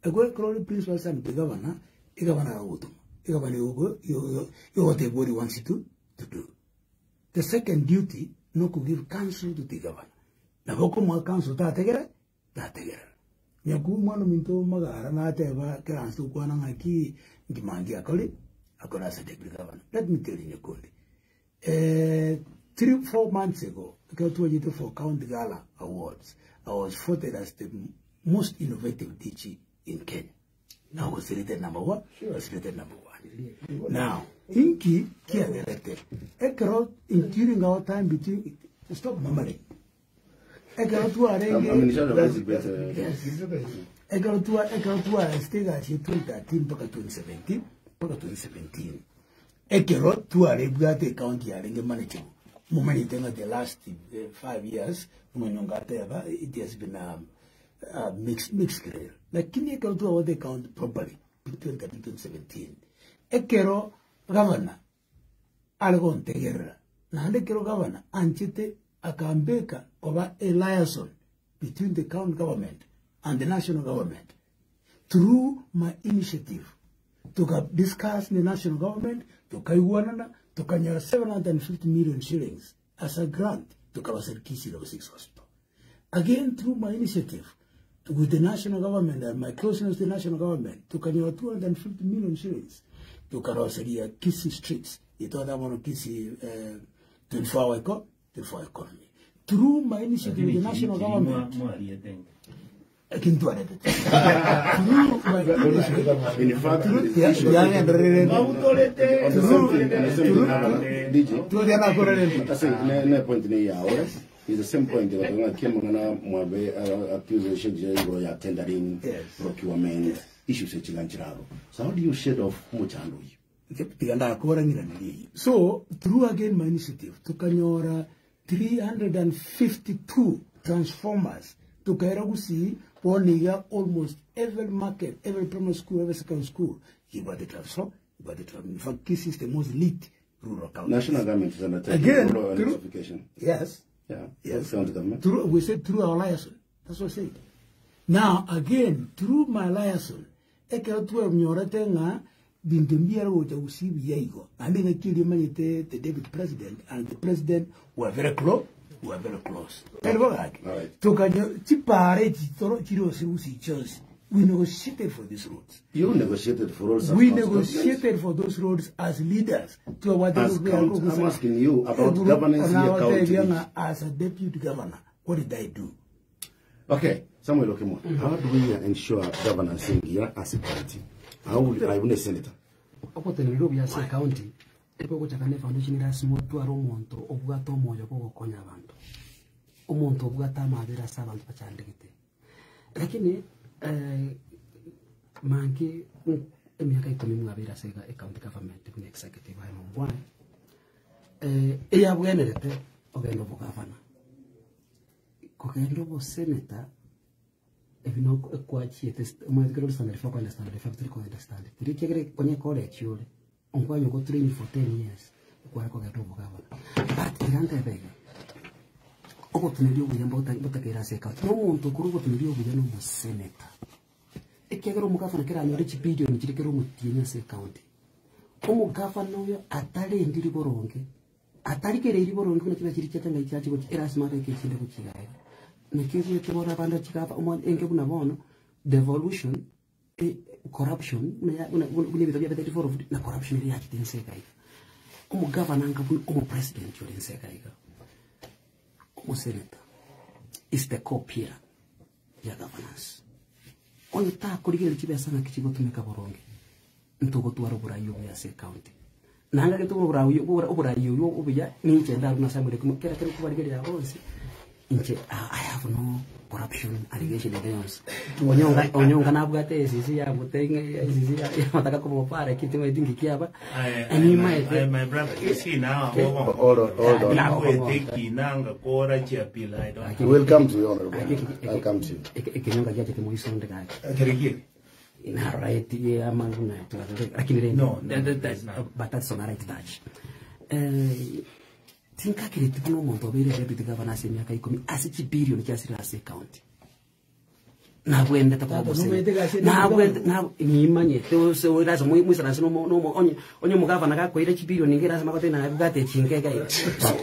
Ekwe kroli principal assistant to the governor, i governor agutuma. I governor yogo, yo what the body wants you to do. The second duty, no to give counsel to the governor. Na boko mwa counsel ta tegera, ta tegera. Nyaku mwana minto magara na teba keransu kwana ngaki ngimangi akoli akora as a deputy governor. Let me tell you Nyakundi. 3-4 months ago, I got to for County Gala Awards. I was voted as the most innovative DG in Kenya. Now I was rated number one. I was rated number one. Now, Inki kia directed. Ekero, during our time between, stop murmuring. Ekero twarenge I'm in charge of this bit, Yes. Ekero twa ekero twaasete egasi ya 2013 mpaka 2017 mpaka 2017 ekero twarebwate ecounty yarenge manageable momanyete ng'a the last 5 years omonyonga ateba it has been a, a mixed, mixed grill lakini ekero twabwate ecounty properly 2013 2017 ekero governor are gontegerera naende ekero governor anchete akambeka koba a liaison between the county government and the national government through my initiative tuka discuss the national government tukaiguanana tukanyora 750 million shillings as a grant tukabasera Kisii level 6 hospital again through my initiative with the national government and my closeness to the national government tukanyora 250 million shillings tukaroseria Kisii streets itwatha mono Kisii 24 hour eco 24 hour economy through my initiative with the national government lakini twarete through my initiative In fact, Yeah, yeah, on the same thing, on the same thing, DJ. Tuliana I say, ne ne point ni yawe is the same point that nga kemo ngana mwabe accusation je ngo ya tendering procurement issues echiganchiraro. So how do you shed off muchando uyu? Tiga ndakora ng'iranĩrie so through again my initiative tukanyora 352 transformers tukaira gusii boniga almost every market every primary school every secondary school you got the transform you got the transform in fact Kisii is the most lit rural county National government is undertaking Again, rural electrification. yes Yeah. Yes. County government. Through, we said through our liaison. That's what I said. Now, again, through my liaison, ekero twenyorete ng'a binto mbiare gocha gusibia igo naende ng'aki eria omanyete the deputy president and the president were very close were very close tari bogake All right. tukanyo chipare echi toro chiri ase gusii chionsi we negotiated for these roads You negotiated for all we sub-county governments. negotiated for those roads as leaders As county, I'm asking you about governance in your county. As a deputy governor, what did I do? Okay, Samuel Okemwa, how do we ensure governance in here as a county? How would I win a senator? Ogotenerera obuya ase county ebogochaka ne foundation erasima otware omonto obwate omoyo bwogokonya abanto omonto obwate amabere ase abanto bachandegete lakini mangi emiaka ikumi mwabere ase ecounty government buna executive aye mongwane eyabwenerete ogenda obogavana kogenda oboseneta ebino ekwachiete omwekero standard 4 kwenda standard 5 turi kwenda standard 3 kiagere konye college ore onkwanyo go train for 10 years kwara kogenda obogavana but tigantebega ogotuneria obuya mbotakaira ase ecounty na omonto okoro ogotuneria obuya na omoseneta ekiagera omogavana keranyore chibilioni chiri kere omotienyi ase ecounty omogavana oyo atarendiri boronge atarikereiri boronge buna chiba chiri chiatenga chiachi gochi erasima abeke echinde gochigaega nakio gwete bono abande chigava enge buna bono devolution corruption buna ebinto biabete devolved na corruption eri yachete ense ega iga omogavana anga buna omopresident ore ense ega iga omosenator is the core pillar ya governance onye takorigereria chibesa ng'aki chigotumeka boronge ntogotwara oborai obuya ase ecounty nanga gete oborai oborai oyo obuya ninche ndaru na Samuel Okemwa kera kero kobarigereria bonsi inche I have no corruption allegation ere yonsi onyonga onyonga nabwate esisi ya mutenge esisi ya mataka kumopara kitu ng'iti kiaba I, my brother, you see now, Hold on, hold on. Nanga kora chiapila, I don't. We'll come to you, Honorable. I'll come to you. Ekenyonga giachete moisonde gake Kirigiri. na right yeah amanguna lakini rende No, no, it's not. but that's on a right touch tinkakireti kuno omonto obeire deputy governor ase emiaka ikumi ase chibilioni chiasire ase ecounty nabwendete Tata, nomanyete ase nabwende nimanyete ase mwisaranse onye onye omugavana gakoire chibilioni nge erasima gote nabwate chinkega iga so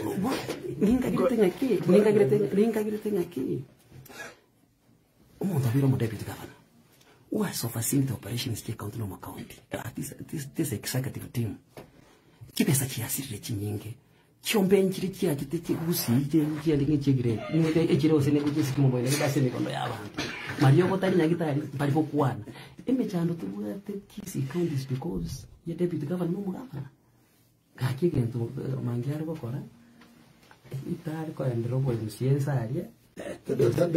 ningagirete ng'aki ningagirete ng'aki omonto obeire omo deputy governor who has overseen the operations che county no county this, this executive team chibesa chiasirire chinyinge chiombe nchiri chiachete chigusii chialinge chigire echire ose nekuchisikimoboile kase mikondo ya bantu mario gotari nyagitari bari gokwana emechando tubwate Kisii county is because ya deputy governor no mugavana gaki egento mangi ari gokora itari koendera obomusiensa aria No, no, don't,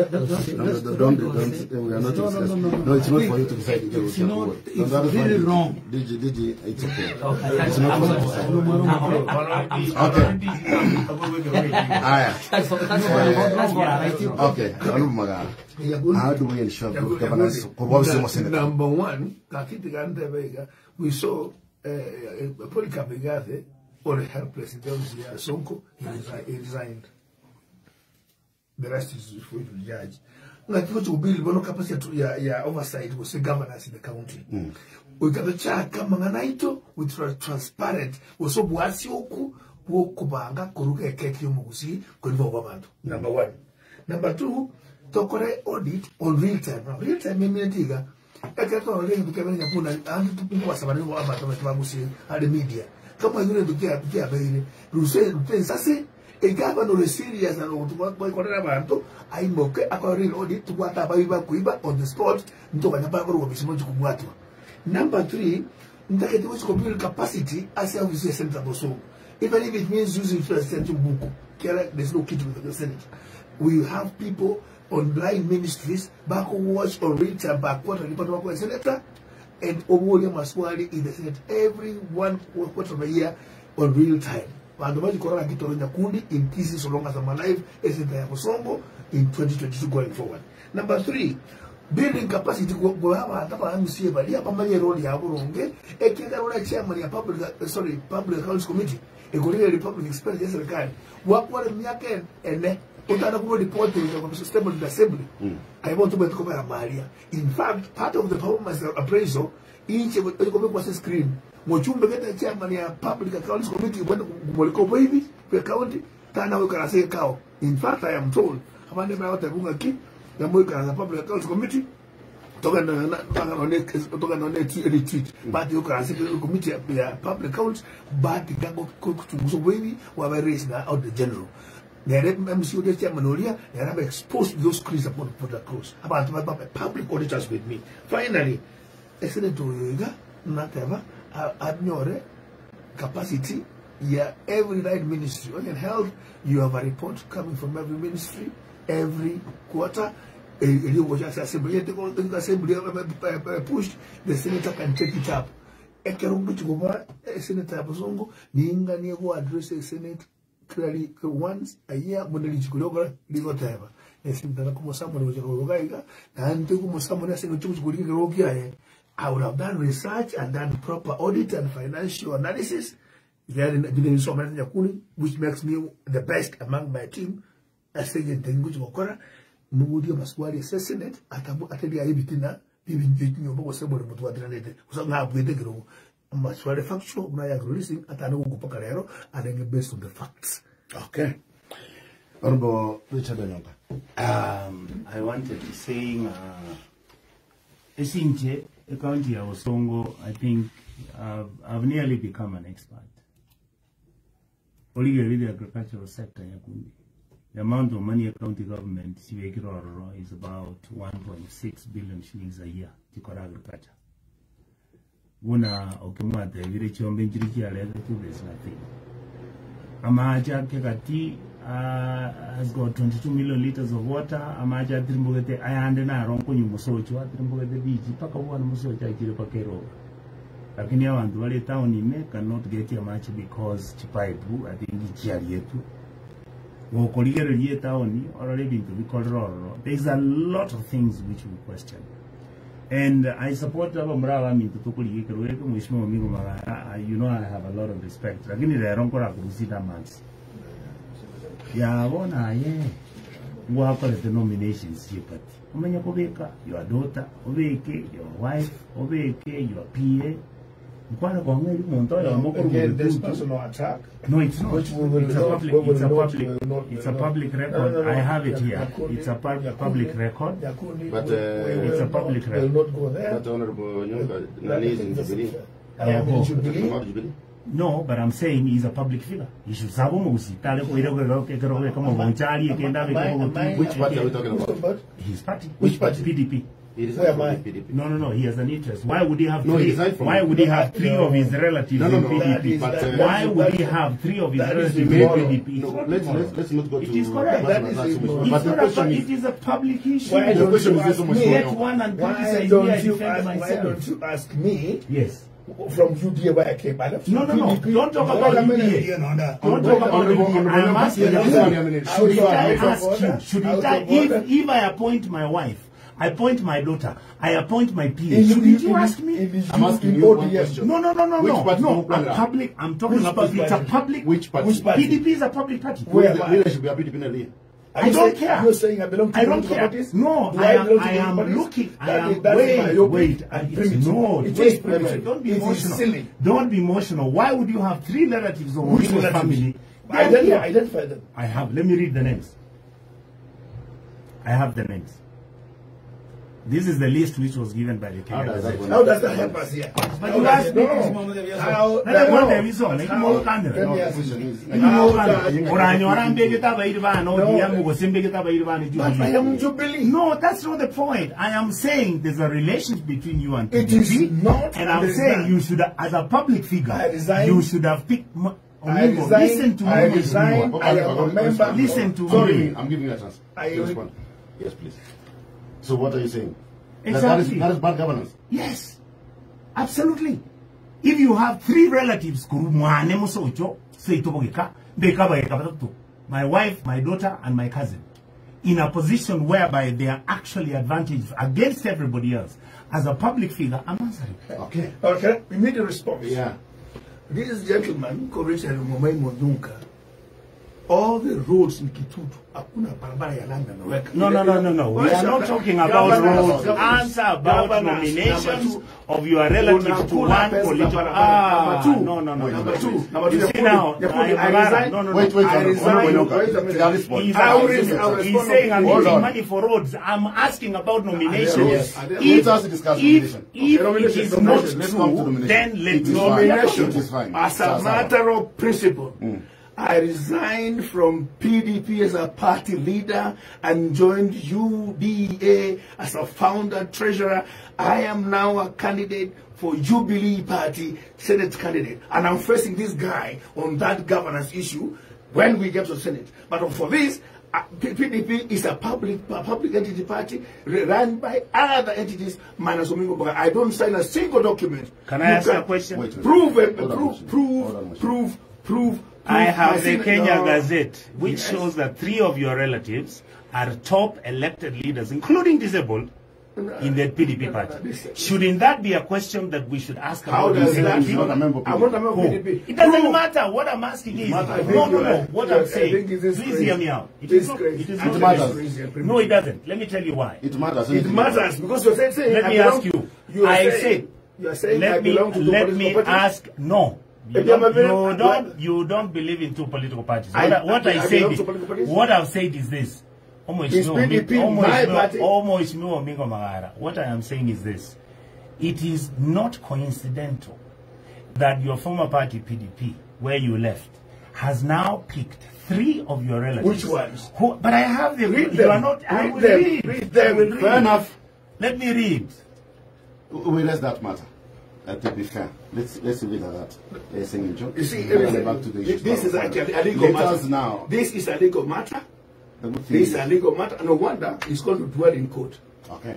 don't, we are not No, no, no, no, no. No, it's not for you to decide. It's not- No, it's that is very fine. wrong. DG, DG, it's okay. Okay. It's not for you to decide. Okay. Aya. That's for, that's for, that's for our Okay. Honorable Magara. How do we ensure good governance? Korwa buse mo senator. Number one, kakiti kantebega, we saw Polycarp Igathe or helpless in terms of Sonko, he resigned. The rest is for you to judge. Ngati to build bono capacity ya, ya oversight was governance in the county. Mm. Ukatochaka manganaito with transparent was bwasi oku bwokubanga kuruka ekeki yomugusi kuliva abantu. Number one. Number two, tokore audit on real time. Now, real time iminetiga ekeko lengi tukemene nyakuna antu tupungwa sabani wa abantu bagusi ali media. Kama yule tukia tukia beire ruse rute egava no serious na otukorera abantu aimoke akora real audit tukwata abayiba kuiba on the spot ntokanya bakoro bisimo chikubwatwa. Number three, ntaketi which build capacity as a office center boso. Even if it means using first center book, there's no key to the Senate. We have people on line ministries back watch or real time back quarter report back senator and Owolia Maswali in the Senate every 1 quarter of a year on real time. Vandu vachikora vakitoro Nyakundi in Kisii so long as I'm alive, Senator ya Bosongo in 2022 going forward. Number three, building capacity go abantu abamusie bali abamanye role ya burunge ekigarura chairman ya public sorry public accounts committee ekolile republic expenditure ya serikali wakwara miaka ene utana kubo report kwa system of the assembly. I want to be kubera malia. In fact, part of the performance appraisal inche iko kwa screen mochumbe keta chairman ya public accounts committee bwana kumuliko hivi kwa county tana we kana say kao. In fact, I am told abande ba wote ki ya mo kana public accounts committee toka na na toka na toka na retweet but you can see committee ya public accounts but gango kuchunguza wewe wa raise na out the general nere MC ode chairman olia nere exposed those screens upon put across abantu ba public auditors with me. Finally, senator Oyoiga nateva anyore capacity ya every line ministry. On health, you have a report coming from every ministry every quarter. Assembly assembly pushed, the senator can take it up. Ekerungu chikuba senator ya Bosongo ninga niego address the senate clearly once a year muneli chikuloga ligoteva nesimtana como someone was gaiga na ante como someone asengo chikuliga rokia. I would have done research and done proper audit and financial analysis. Then so many which makes me the best among my team. Asenge ntengu chikokora mugudio maswali ya senate atabu ateli ayibitina bibi nyomba ko sebo mutu adranete kusa ngabwete kiro maswali factual na ya releasing atana kukupaka lero anenge based on the facts. Okay. Honorable Richard Onyonka. I wanted to say, Esinche, the county of Osongo, I think I've nearly become an expert. Only with the agricultural sector, Nyakundi. The amount of money a county government is about 1.6 billion shillings a year to agriculture. Buna okimwate vile chombe nchiri chialeta tu, there's nothing. Amacha kekati has got 22 million liters of water. Amacha atirimbukete ayande na ronko nyumusocho atirimbukete biji paka bwana musocho achire pakero. Lakini abantu bali town ime cannot get amache because chipaipu I think chiali yetu. Wokoligererie town orore bintu bikororo. There's a lot of things which we question. And I support aba muraba mintu tukuligikero weke mheshimiwa Mingo Magara. You know I have a lot of respect. Lakini lero nkora kurusita months. Yabona ye ngwakorete nominations chipati. Umenya kubika your daughter, obeke your wife, obeke your PA. Nkwana kwa ngeli muntu oyo mokuru Again, this personal attack. No, it's not. Which we will It's a not- public, we will it's a not- public, we will not- it's a no. public record. No, no, no. I have it here. Nyakundi, It's a public record. Nyakundi, But, we will It's a not- public will record. not go there. But Honorable Onyonka, nani is in Jubilee? I am in Jubilee. About Jubilee? No, but I'm saying he's a public figure. He should sabo musi. Tale ko ire ko ke ko ko mo bonchali ke ndabe ko Which party are we talking about? But His party. Which party? PDP. He resigned Where am from I? the PDP. No, no, no. He has an interest. Why would he have No, he three? resigned from why it. would he have three No. of his relatives No, no, in no. PDP? That is- But, why that would is- he have three of his that is relatives in immoral. PDP? It's No, not let's, immoral. let's, let's not go It to is correct. That is personal attacks, immoral. But It's the not a, question it is, is a public issue. Why the don't question you is this ask so much me? Get one and Why criticize me. I don't you defend ask, why myself. don't you ask me Yes. from UDA where I came? I left No, no, no. PDP. Don't talk Wait about a minute. UDA. Don't Honorable- talk about Honorable- UDA. I'm Honorable- asking Honorable- you. Honorable- Should I Out of ask you? order. Should Out I, of order. if I appoint my wife, I appoint my daughter, I appoint my PA, In- shouldn't in- you ask me? in the I'm asking in you one ODM. question. No, no, no, no, Which no. party No, do you a plan? public. I'm talking Which about it's a party? public. Which party? Which party? PDP is a public party. Where The am I? leadership of PDP in the Are I you don't saying- care. You're saying I belong to I don't political care. parties? No, Do I am, belong to I am political parties? looking. I That am is- that is wait, myopic wait. and It's primitive. no. It is Wait, primitive. Don't be It is emotional. silly. Don't be emotional. Why would you have three relatives of Which Omingo's relatives? family? They are Identify, here. identify them. I have. Let me read the names. I have the names. This is the list which was given by the How Kenya does that Gazette. go? How does that help us here? But How you does asked it- me no. this moment. How- Nare no. mwate biso, neki How- mo kandira. Let me No, ask the you. question is- Oranyora oranyora mbegeta bairi bano, No. diamu gosimbegeta bairi bano. But I am Jubilee. No, that's not the point. I am saying there's a relationship between you and It PDP. is not And I'm there is saying none. you should, as a public figure, I resign. you should have picked. I Omingo, resign. listen to I me. resign. I am a member. Listen to Sorry, me. I'm giving you a chance. I- Respond. Yes, please. So what are you saying? That- that is- Exactly. that is bad governance. Yes, absolutely. If you have three relatives, kuru mwane musocho, seitobogeka, beka batatu, my wife, my daughter, and my cousin, in a position whereby they are actually advantaged against everybody else, as a public figure, I'm answering. Okay. Okay, we need a response. Yeah. This gentleman, Richard Mumai Monyonka, all the roads in Kitutu, hakuna barabara ya lami ameweka. No, no, no, no, no. We are not talking about Governors, roads. governors, Answer about governors, nominations number two. of your relatives to Unakula one pesa za political. barabara. Ah, Number two. no, no, no. Number no. two. Number two. You see now, Yakundi, I I, resign. no, no, no. Wait, wait, I Honorable resign. Nyoka. Wait a minute. That is point. He's, I will he's I will respond. saying I'm Hold getting on. money for roads. I'm asking about nominations. Yes. Are there If, Let us discuss if, nomination. if Okay, it nomination, is not nomination. Let's come to true, nomination. then let It is me fine. Nomination. It is fine. As a Sawa, sawa. matter of principle, I resigned from PDP as a party leader and joined UDA as a founder treasurer. I am now a candidate for Jubilee Party Senate candidate. And I'm facing this guy on that governance issue when we get to Senate. But for this, PDP is a public entity party run by other entities minus Omingo Bagara. I don't sign a single document. Can I You ask a question? Wait, wait. Prove it, Hold on, prove, Mheshimiwa. prove, Hold on, Mheshimiwa. prove, prove. I have my the signature. Kenya No. Gazette, which Yes. shows that three of your relatives are top elected leaders, including disabled, in the PDP party. Shouldn't that be a question that we should ask How about does the that? He's not a member of I'm not a member of Who? PDP. It doesn't Prove. matter. What I'm asking is, matters. no, no, no. I think What you I'm are- I saying, think it is please crazy. hear me out. It It is is not. crazy. It is It not matters. crazy. No, it doesn't. Let me tell you why. It matters. It matters because you're saying. Let I me belong- ask you. You are I saying, said. You are saying I Let me belong to two let political me parties? ask. No. You If you don't, have a you very- don't, you don't believe in two political parties. I- What I, I said, belong to political parties? what I've said is this. Omo Is Ishmiwa PDP Omo my Ishmiwa- party? Omo Ishmiwa Omingo Magara. What I am saying is this. It is not coincidental that your former party, PDP, where you left, has now picked three of your relatives. Which ones? Who, but I have them. Read You them. are not. I Read will them. read. Read them. I will read. Fair enough. Let me read. We let that matter. To be fair, let's leave it at that. Singing joke. You see, And everything- back to the issues. this is actually a legal Let matter. us now. This is a legal matter. The good thing This is is- a legal matter. No wonder it's going to dwell in court. Okay.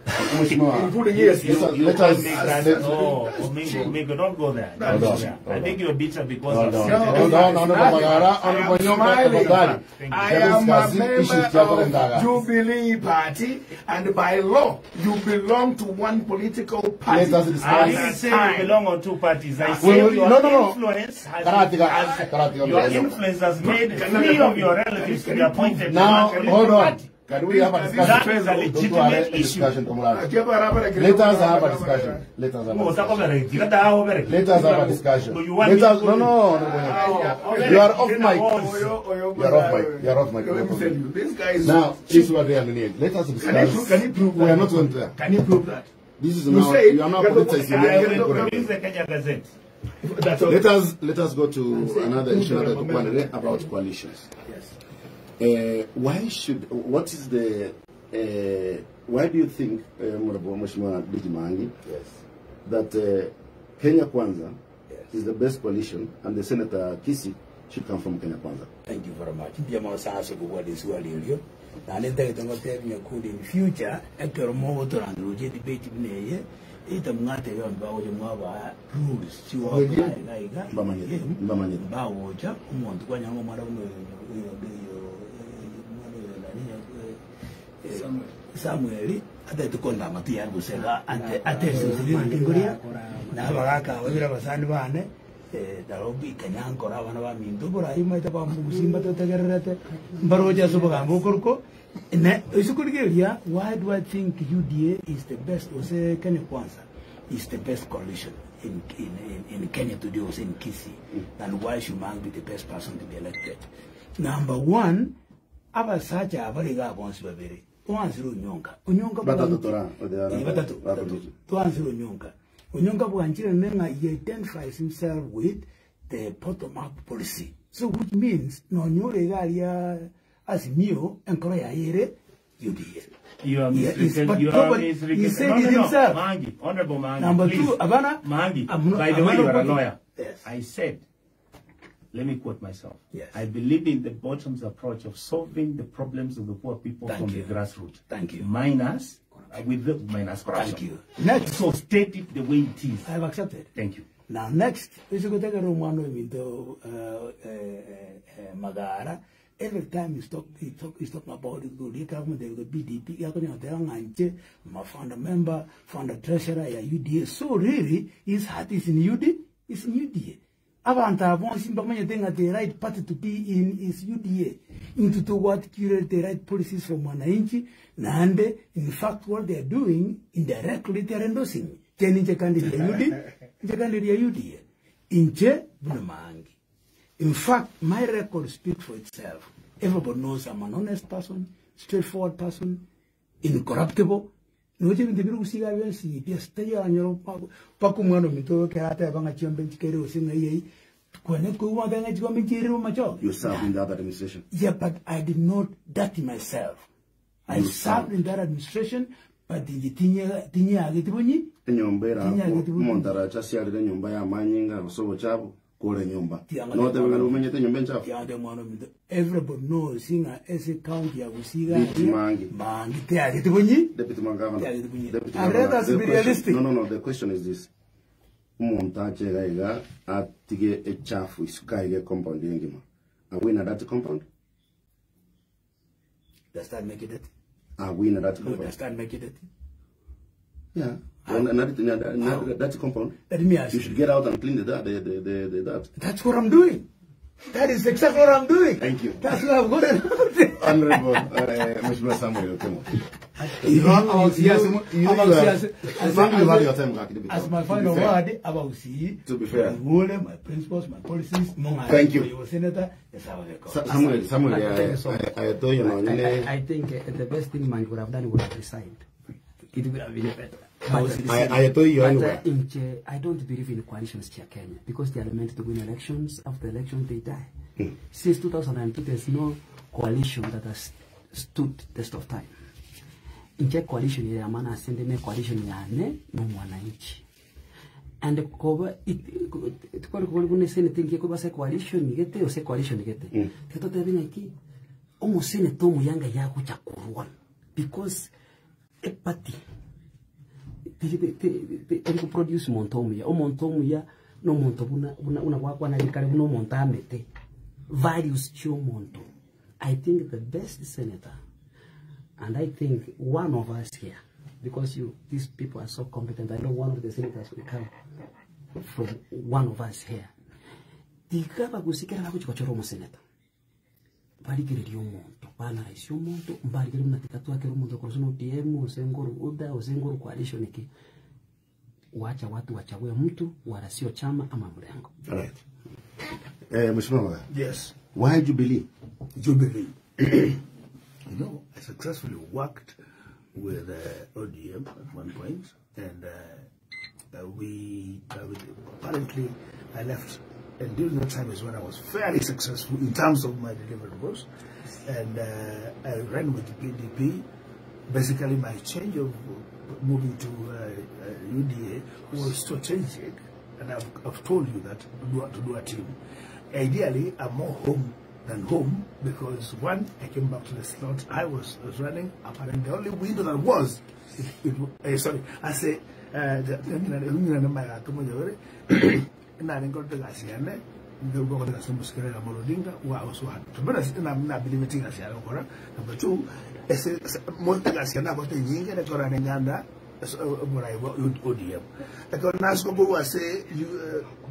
Mheshimiwa, Including yes, let you- us- let us Make that- let- no, Omingo, Omingo, don't go there. Don't Hold go on, there. hold I on. think you're bitter because Hold I've on. said it. Hold on, Honorable Nothing. Magara, I am Honorable Nyoka, smiling. tafadhali. Thank you. I am a Discuss issues member Catherine of Daga. Jubilee Party, and by law, you belong to one political party. Let us discuss. I At didn't that say you time. belong on two parties. I We said will- your no, no, no. influence has, Karatika, has- Karatika, your Karatika. influence has made three of your relatives to be appointed to Now, one political hold on. party. Can we have a discussion? That is a Don't do legitimate a issue. discussion, Tomorrow. Let us have a discussion. Let us have a discussion. Let us have a discussion. So you want Let me us, to no, go no, no, no. You are off mic. You are off mic. You are off mic. Let me tell you, this guy is. Now, this is what they are need. Let us Can discuss. he prove, can he prove We that? are not going there. Can he prove that? This is You now, say- you are now politicizing. I the will Correct. produce the Kenya Gazette. That's all. Let us go to another issue that Prove about coalitions. Yes. Why should what is the Eh, why do you think eh, Honorable Mheshimiwa Diji Maangi Yes. that Kenya Kwanza Yes. is the best coalition and the Senator Kisi should come from Kenya Kwanza? Thank you very much. Mbuya mono sana ase okobua riswali erio. Naende ntagete ngotebie Nyakundi in future ekero mogotoranda roche edebate buna eye, either mwatebia abanto bagocha mwabaa rules chigokoa iga iga, Mbamanyete, eh, mbamanyete. mbagocha omonto kwanyora ng'a omwana buna oyo oyo oyo omwana oyo nani eh, Samuel atagete kondama tiyari gose iga ante atesesiri ngoria na abagaka aba babere abasani bane Nairobi, Kanyankore, abana baminto oborai maete bamogusimba totegererete mbaroche ase obogambi okorokwo ne ase korigereria why do I think UDA is the best gose Kenya Kwanza is the best coalition in, in, in, in Kenya today gose in Kisii and why should Mange be the best person to be elected? Number one, abasacha aba iga bonsi babere twansire onyonka onyonka Batato tora, Eh, batato batato twansire onyonka Onyonka bwanchire nere ng'a he identifies himself with the bottom up policy so which means nonya ore iga aria Azimio enkoro yaye ere UDA. You are Yeah, it's- misrepresent- but you are nobody- he misrepresent- said No, it no, no. himself. Mangi, Honorable Mangi, Number please. two, Abana, Mangi, I'm not- by the I'm way, not you are a putting- lawyer. Yes. I said, let me quote myself. Yes. I believe in the bottoms approach of solving the problems of the poor people Thank from you. the grassroots. Thank you. Minus, with the, minus corruption. Thank you. Next. So state it the way it is. I have accepted. Thank you. Now next, ase gotegera omwana ominto Magara, every time he's talk, he talk, he's talking about igoro ekamotebia BDP, gakonya goteba ng'a inche I'm a founder member, founder treasurer ya UDA. So really, his heart is in UD, is in UDA. Abanto aba bonsi mbamanyete ng'a the right party to be in is UDA. Intwe togwatikire the right policies for mwananchi, naende in fact what they are doing indirectly they are endorsing me. Ekiagera ninche candidate ya UD, ninche candidate ya UDA. Inche buna Maangi. In fact, my record speaks for itself. Everybody knows I'm an honest person, straightforward person, incorruptible. Noche ebinto bire gosiga bionsi bia tari anyora mpaka omwana ominto ekero ateba ng'a chiombe nchikere gose ng'a eyei, kwane koigwa bateba ng'a chiombe nchiirire omomachoge. You served in that administration. Yeah, but I did not dirty myself. I You served served. in that administration, but inche tinye tinyeageti bonyi Enyomba ere abwo, tinyeageti bonyi. omonto arache asiarere enyomba y'amanyinga gose obochafu, kore enyomba. Tianga Notebe ng'a nomenyete enyomba enchafu? Tianga mwana ominto. Everybody knows ng'a ase county ya Gusii iga Deputy aria, Mangi. Mangi teageti bonyi. Deputy Governor. Teageti bonyi. Deputy I'd Governor, rather us the be question, realistic. no, no, no, the question is this. Omonto ache iga iga atige echafu isiko aiga ecompound engima. Are we in a dirty compound? Does that make it dirty? Are we in a dirty No, compound? does that make it dirty? Yeah. And, and, and, and, and, dirty compound. Let me ask You you. should get out and clean the dirt. That's what I'm doing. That is exactly what I'm doing. Thank you. That's what I've gotten out. Honorable Mheshimiwa Samuel Okemo. You know, You, you, about you CS, are, as, Mangi, you had as, your time, Gaki, to be as fair. my To be final fair. word, about C, To be fair. my principles, my policies, Thank you. You were senator, yes, I was a Samuel, Samuel, Thank you so much. I, I told you, no, I think the best thing Mangi would have done would have resigned. It would have been better. But, I told you but anyway. I don't believe in coalitions here, Kenya, because they are meant to win elections. After elections, they die. Since 2002, there's no coalition that has stood test of time. Inche coalition ya maana asende ne coalition ya ne no mwananchi. And koba it ko ko ko senate ngi ko basa coalition gete o se coalition gete. Teto te binga ki omo senate omo yanga ya kuchakurwa because a party teri kuproduce omonto omuya omonto omuya na omonto buna buna buna gwakwana rikare buna omonto amete values chiomonto. I think the best senator, and I think one of us here, because you these people are so competent, I know one of the senators will come from one of us here. Tikaba gusikera bakuchikochora omo senator barigereria omonto banaraisia omonto mbarigereria buna tikatwakera omonto korwa ase ODM ose ngoru UDA ose ngoru coalition ki wacha watu wachague mtu wala sio chama ama mrengo. All right. Mheshimiwa Magara. Yes. Why Jubilee? Jubilee. You know, I successfully worked with ODM at one point, and we apparently I left. And during that time is when I was fairly successful in terms of my deliverables. And I ran with the PDP. Basically my change of moving to UDA was strategic and I've, I've told you that to do, to do a team. Ideally, I'm more home than home because one, I came back to the slot I was, was running. Apparently, the only window that was, it, it, sorry, I say, narenge egasi yane ngogokora egasi omosikari Ramogi Odinga wa to be honest na na believe it egasi yane gokora. Number two, ese monte egasi yane abwate enyinge ekero narenge anda oborai bwa ODM. Ekero nasuka korwa ase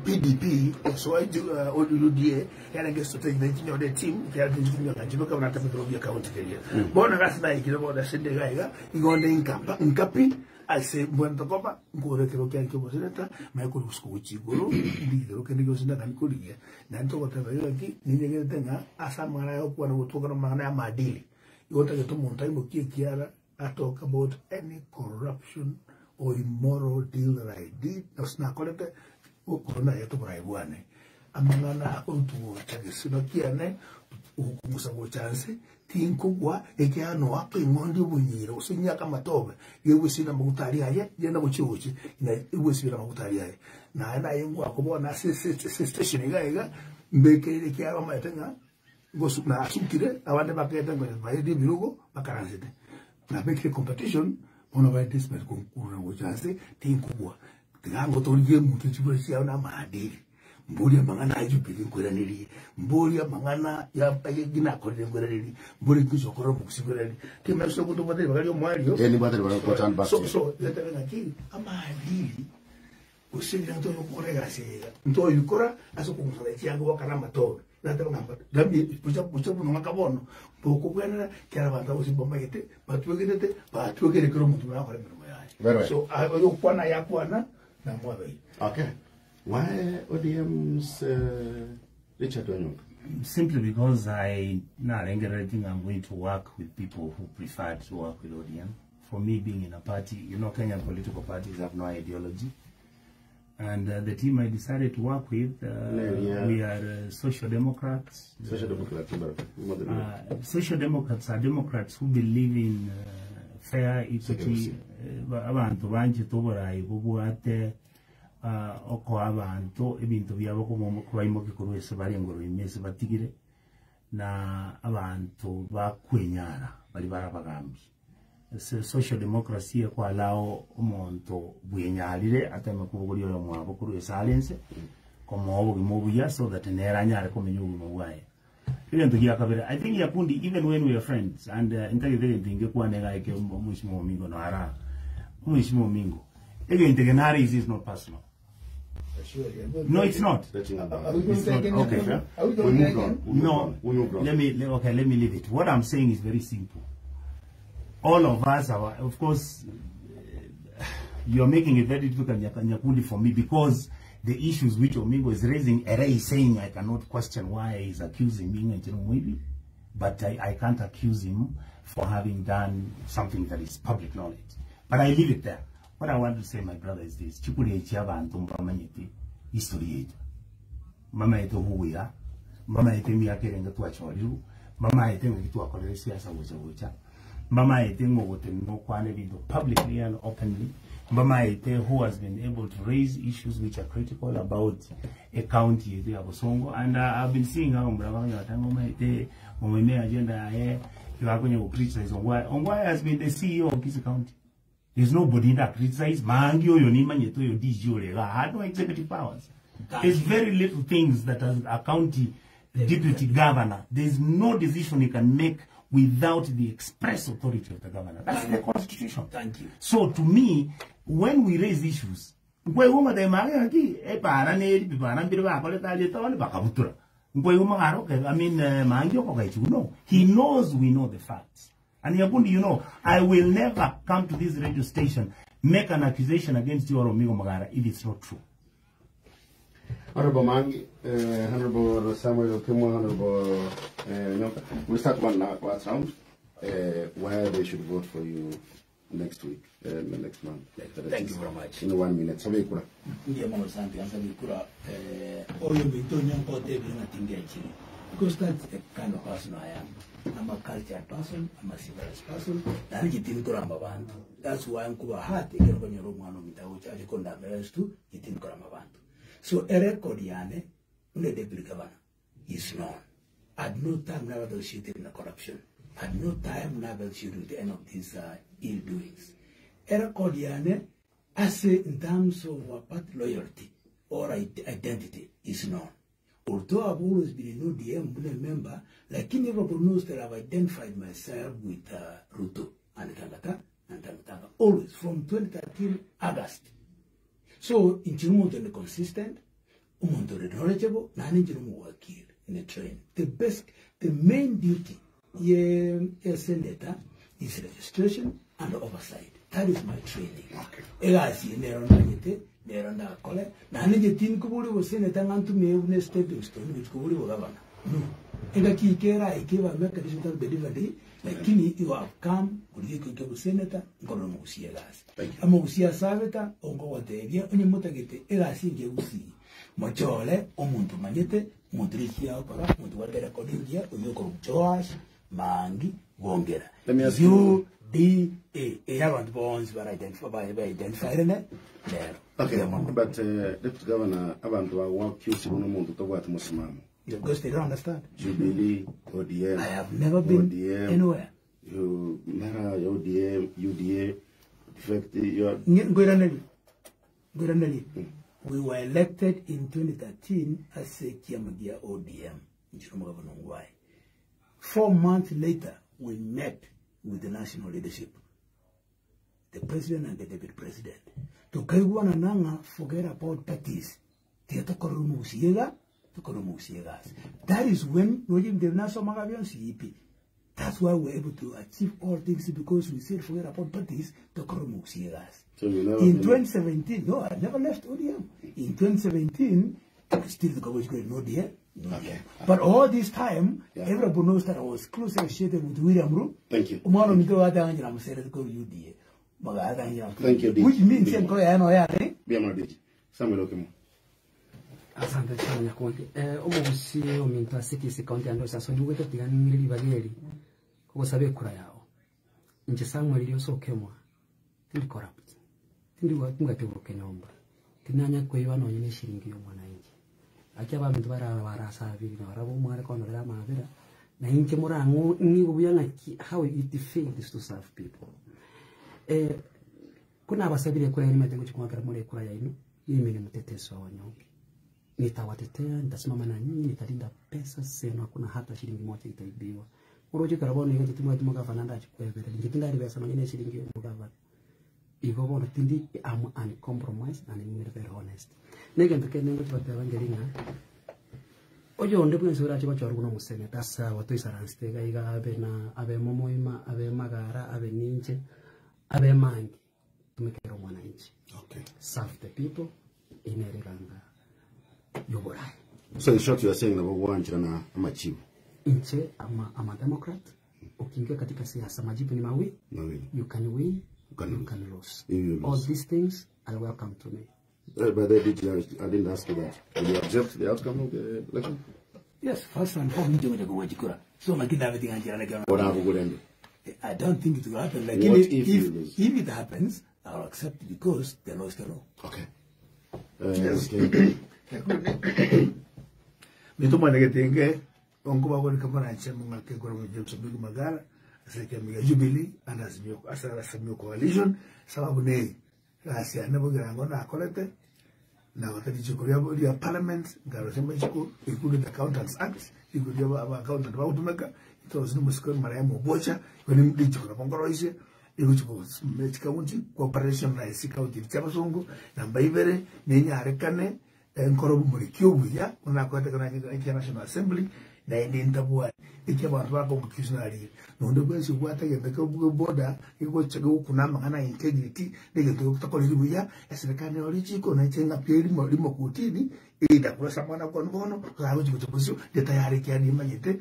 PDP gosoa UDA yarenge strategy nainche nyore eteam ekiagera tinchi konyoka inche bweka buna nataka korwa county keria. Bono egasi naikire bono ase ende iga iga, igo onde inkamba nkapi Ase mbwenerete koba nkore ekero kiane ki'oboseneta, manye korusia gochia igoro, ndigie ekero kende gionsi ndakanie korigia. Naende togoteba iga ng'aki, ninyegenete ng'a ase amang'ana aya gokwana gotwoka namang'ana y'amaadili, igo otagete omonto aimokie ekiara a talk about any corruption or immoral deal that I did, gose nakorete, korwa nayete oborai bwane. Amang'ana akorutwa gocha gesinwa kiane, ogokungusa gocha nse, Tinkogwa, ekiagera noaka eng'ondi obonyira, gose inyake amatobe, egwesibera amaguta aria aye, genda gochia gochia, na egwesibera amaguta aria aye. Naye naye ngoaka bono ase ase estation iga iga, mbekeire ekiagera omanyete ng'a ngosu nasukire, abande bakete ngonya baetie ebirogo, bakaransete. Nabekire competition, bono bare desperate konkurura gocha nse, tinkogwa. Tiga ngotorie emutu chibura chiao na amaadili. Mborie amang'ana a Jubilee nkoiranerie, mborie amang'ana ginakorire nkoiranerie, mborie nkiusa okorora omogusi nkoiranerie. Timanya gose tobwate ribaga ri'omoerio. Eh, nimbwate ribaga go turn back to So, you. so, getebe ng'aki, amaadili, gose riria ntonya gokora egasi eye iga, ntoyekora ase okong'usana chianga goakana amatobe. Nateba ng'a mba- bocha bocha buna ng'aka bono, bokobwenera ekero abanto abwo gose mbamanyete, batwegenete, batwegeire kera omonto buna agokora emeremo yaye. Very well. So, oyokwana ayakwana, namwabeire. Okay. Why ODM's Richard Onyonka? Simply because I narengereretie ng'a I'm going to work with people who prefer to work with ODM. For me being in a party, you know Kenyan political parties have no ideology. And the team I decided to work with, Yeah. we are social democrats. Social Democrats. Social democrats are democrats who believe in fair equity. Abantu banchete oborai bobwate okoa abanto ebinto biabo kobaimokia korwa ase bare engoro ime ase batigire na abanto bakwenyara bari bare abagambi. Ase social democracy ekoallow omonto bwenyarire ateme kobogoria oyomwabo korwa ase are ense komoa obogima obuya so that nere anyare komenya obogima bwaye. Egento gia kabere, I think Nyakundi even when we are friends and ntagete egento ingekwane iga eke omweshimiwa Omingo no ara omweshimiwa Omingo egento eke nare is is not personal. No, it's not. It's not. Okay. We moved on. We moved No, on. We moved on. let me okay, let me leave it. What I'm saying is very simple. All of us are, of course, you're making it very difficult, Nyakundi, for me, because the issues which Omingo is raising, Ere is saying I cannot question why he's accusing me, but I can't accuse him for having done something that is public knowledge. But I leave it there. What I want to say, my brother, is this. Chikuri echi abantu mbamanyete history yetu. Mama yetu huya, mama yetu emiaka erenge twachoriru, mama yetu ng'aki twakorire siasa gocha gocha, mama yetu ng'ogotenena okwana ebinto publicly and openly, mama yetu who has been able to raise issues which are critical about a county yetu ya Bosongo. And I've been seeing how mura bakanya mama yetu mumeme agenda yaye ibakonya go criticize Ongwae. Ongwae has been the CEO of Kisii County. There's nobody that criticize Mangi oyo ni manyeto yo DG orega. Had no executive powers. There's very little things that as a county deputy governor, there's no decision you can make without the express authority of the governor. That's the constitution. Thank you. So to me, when we raise issues, nkwe uma de mara ki e para ne ri para mbiri ba kole ta le to bakabutura. Nkwe uma garo ke I mean Mangi oko kai no. He knows we know the facts. And Nyakundi, you know, I will never come to this radio station, make an accusation against you or Omingo Magara if it's not true. Honorable Mangi, Honorable Samuel Okemwa, Honorable Nyoka. We'll start one last round. Why they should vote for you next week, next month. Thank you very much. In 1 minute. Sabe kura. Ndiye mono santi ansa kura. Oyo mito nyanko tebi na tinga chini. Because that's the kind of person I am. I'm a cultured person, I'm a civilized person, naende inche tindi koramba abanto. That's why nkoba hurt ekero nkonyora omwana ominto agocha ache kondamera ase tu, inche tindi koramba abanto. So erecord yane buna deputy governor is known. At no time naba associated na corruption. At no time naba associated with any of these ill doings. Erecord yane ase in terms of party loyalty or identity is known. Although I've always been in ODM buna emember, lakini everybody knows that I've identified myself with Ruto and Tangata and Tangatanga always from 2013 August. So inche nomonto onde consistent, omonto ore knowledgeable, naende inche nomowakili in a train. The best, the main duty ye ya senator is registration and oversight. That is my training. Egasi eye nero ndagete, nero ndakore, naende inche tinkoboria obosenator ng'a ntumie buna estepping stone gochia koboria obogavana. No. Engaki ike eraike ebameka digital delivery, lakini igo have come korigia ekio kia obosenator nkorora omogusia egasi. Omogusia asabeta onkogotebia onye motagete egasi engiya gusii, mochore omonto omanyete, omonto ore ekiya agokora, omonto obwate erekodi engiya, oyio okorokwa Joash Mangi Gongera. Let me ask you- UDA eye abanto bonsi bara identify ba ba identifyire ne nero. Okay, Mbuya mono. but Deputy Governor, abanto bagwaccuse buna omonto tobwati mosimamo. Because they don't understand. Jubilee, ODM. I have never been ODM, anywhere. You, mara ya ODM, UDA, in fact, you are, Ngoiranerie. Ngoiranerie. We were elected in 2013 as a kiama gia ODM. Nchiro omogabana Ongwae. 4 months later, we met with the national leadership, the president and the deputy president. Tokaigwana ng'a forget about parties. Tiga tokorera omogusia iga, tokorera omogusia egasi. That is when nonya ebinto ebi nasomaga bionsi ipi. That's why we're able to achieve all things because we said forget about parties, tokorera omogusia egasi. So you never In been- 2017, no, I never left ODM. In 2017, still the government was no ODM. No Okay. But all this time, everybody knows that I was closely associated with William Ruto. Thank you. Omwana ominto batangira musere ko UDA. Bagatangira. Thank you, Dick. Which means enko ya no ya ne. Bia Diki. Samuel Okemo. Asante sana Nyakundi. Omogusie ominto ase Kisii County ande osaso nigo tiganire ribageri kogosaba ekura yao. Inche Samuel Rioso Okemwa tindi corrupt. Tindi ngwate nyomba. Tinanya kweiba nonye ne shilingi yo mwananchi. Akia abantu bara barasabiri na barabo omware konorera amabera na inche murang'o nigo buya ng'aki how it fails to serve people. Kuna abasabire kura yenu matengo chikumwakira mure kura yainu. Mimi ni mtetezi wa wanyonge. Nitawatetea, nitasimama na nyinyi, nitalinda pesa zenu, hakuna hata shilingi moja itaibiwa. Uroje karabona iga timu timu gavana ndachikwebera. Ngitinda ribesa nonyene shilingi yo gavana. Igo bono tindi am uncompromised and I'm very honest. Negento kende ngo chibateba ngeringa. Oyo onde bwensi urache gochora kuno museneta sawa toisaranste iga abe na abe momoima abe magara abe ninche abe mangi tumikero mwananchi. Serve the people inereranga yoborai. So in short you are saying nabo gwanchira na amachibu. Inche ama, ama Democrat. Ukiingia katika siasa majibu ni mawili. Mawili. You can win, You can you lose. can lose. You will All lose. these things are welcome to me. By the way, did you, I didn't ask you that. Will you accept the outcome of the election? Yes, first and foremost nje kuwajikura. So makini everything anjira like Or abugurende? I don't think it will happen. Like What if, if if, you lose? if it happens, I'll accept because the law is the law. Okay. Okay. Mitumwanegete ongo bagoreka mwananchi mung'ake kora mu James Obigo Magara ase Jubilee and Azimio ase Azimio coalition sababu ne gasiane bogirango nakorete na gotari chiko ria ria parliament ngaro sema chiko ikulu the Accountants Act ikulu ria aba accountant bagutumeka itozi ni musiko mara ya mobocha yoni ndichiko na bongoro ise iguchiko chikaunti cooperation na isi county chabasungu namba ibere nenyarekane enkoro bumuriki obuya unakwete na National Assembly na indi ntabwa iki abantu bakonkukinari nonde bwensi bwategete ko boda iko chego kunama kana integrity nige to takoriri buya eserikali orichiko na chenga pieri mo limo kutini ida kula samana kwa ngono kago chiko chiko de tayari kia ni manyete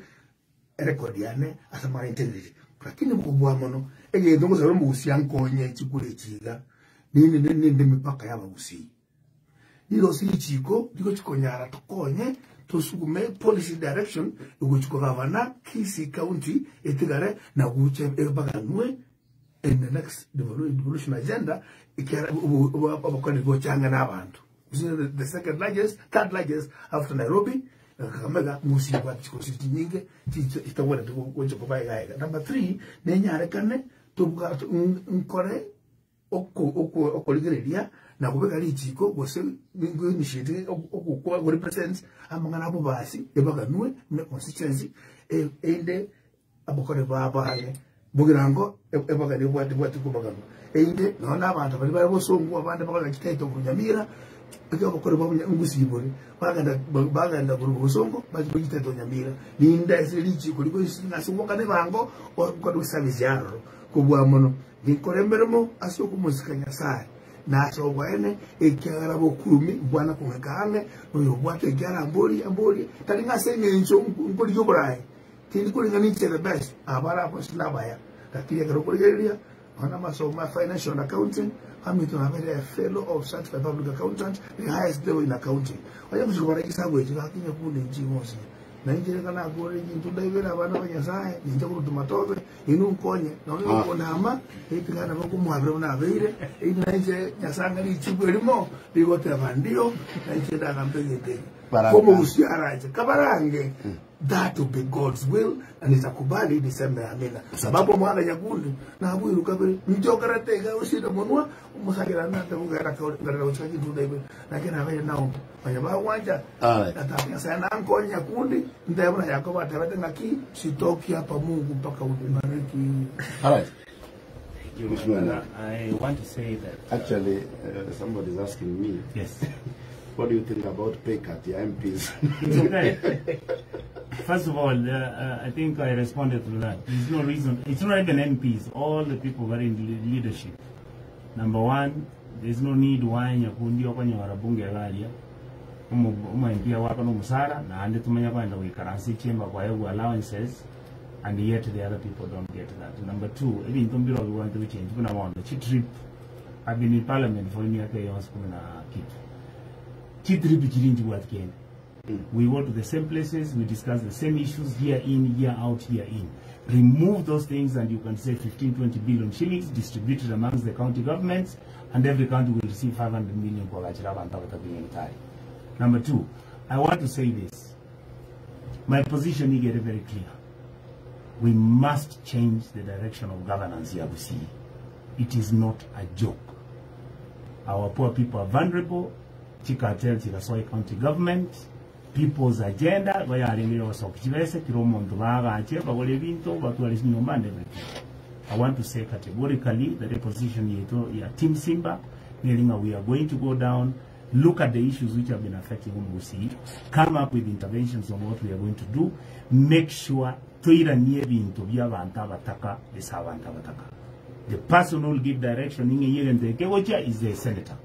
record yane asamara integrity lakini mukubwa mono egento ngosaba mugusia nkonye chikule chiga nini nini ndi mipaka y'abagusi. Rirosi richiko rigochi konyara tokonye tosugume policy direction egochi kogavana Kisii County etigare na gocha ebaganwe in the next devolution agenda ekiagera obokoni gocha ang'e na abanto. Gose the second largest, third largest after Nairobi na Kakamega Gusii ebwate chikosi chinyinge chitagwenereti gocha koba iga iga. Number three, nenyarekane tobwate nkore Okorigereria na kobeka richiiko, gose initiate go represent amang'ana abobasi ebaganwe ne constituency erinde abakore babaye bogirango ebagane ebwate ebwate kobaganwa erinde nonya na abanto baria bare bosongo abande bakogenda chitaito korwa Nyamira ekero abakore ba Gusii bore bagenda bagenda korwa bosongo bachia chitaito Nyamira rinde ase richiiko rigoisina ase ogokana ebango okore service ya aroro kobua mono. Ninkore emeremo ase okomosika Nyasae, na ase oboene, ekiagera bokurumi mbwana kong'eka ang'e noyobwate ekiara amborie, amborie, tari ng'a ase engencho nkorigia oboraai, tindi koring'ana inche the best, abare bonsi nabaya. Lakini ekero okorigereria nonya namasomo a financial and accounting, aminto nabeire a fellow of certified public accountant, the highest level in accounting. Onye gochia kobara chisabu echi gaki nyakunde inche igo nsinya. Na inche reka nakore chinto ndaibere abana ba Nyasae, ninche korutwa matobe, Inwe nkonye, nonya okonama, etiga nabo nkomwabera buna abeire, erio nainche Nyasae ang'e richibu erimo rigoteba ndio, nainche ndagambe egento eke. Baraka. Komogusia aranche kabarange, that will be God's will na nitakubali niseme amina. Sababu omwana nyakundi nabwirwe kabere, nchokerete iga gosida monwa, omosakera natebugera nkarera gochika chintunda ibere, naki nabeire Naomi. Onye bagwancha, Alright. nataka Nyasae nankonye nyakundi, ntebe buna Yakobo atebete ng'aki, sitoki hapa Mungu mpaka unibariki. Alright. Thank you, my Mheshimiwa brother. I want to say that. Actually, somebody is asking me, Yes. what do you think about pay cut ya MPs? It's okay. First of all, I think I responded to that. There's no reason. It's not even MPs. All the people who are in leadership. Number one, there's no need why Nyakundi okonyora bunge iga aria, omo omo MP agoakana omosara, naende tomanye kogenda goikaransa echemba kwaegwa allowances and yet the other people don't get that. Number two, ebinto mbire obigwante gochenji buna bono chitrip, I've been in parliament for emiaka eye yonsi kumi na kitu, chitrip chiria nchibwati kende. We go to the same places, we discuss the same issues year in, year out, year in. Remove those things and you can save 15, 20 billion shillings distributed amongst the county governments and every county will receive 500 million kwagachera abanto abatabinyagitari. Number two, I want to say this. My position igere very clear. We must change the direction of governance ya Gusii. It is not a joke. Our poor people are vulnerable, chicartel chigasoa ecounty government, people's agenda igo yarenge yogosokia chibese kera omonto baagache bagore ebinto batware chinyomba and everything. I want to say categorically that a position yaito ya team Simba neri ng'a we are going to go down, look at the issues which have been affecting Omogusii, come up with interventions on what we are going to do, make sure toiranie ebinto bia abanto abataka ase abanto abataka. The person who will give direction ing'eyie egento eke gochia is the senator.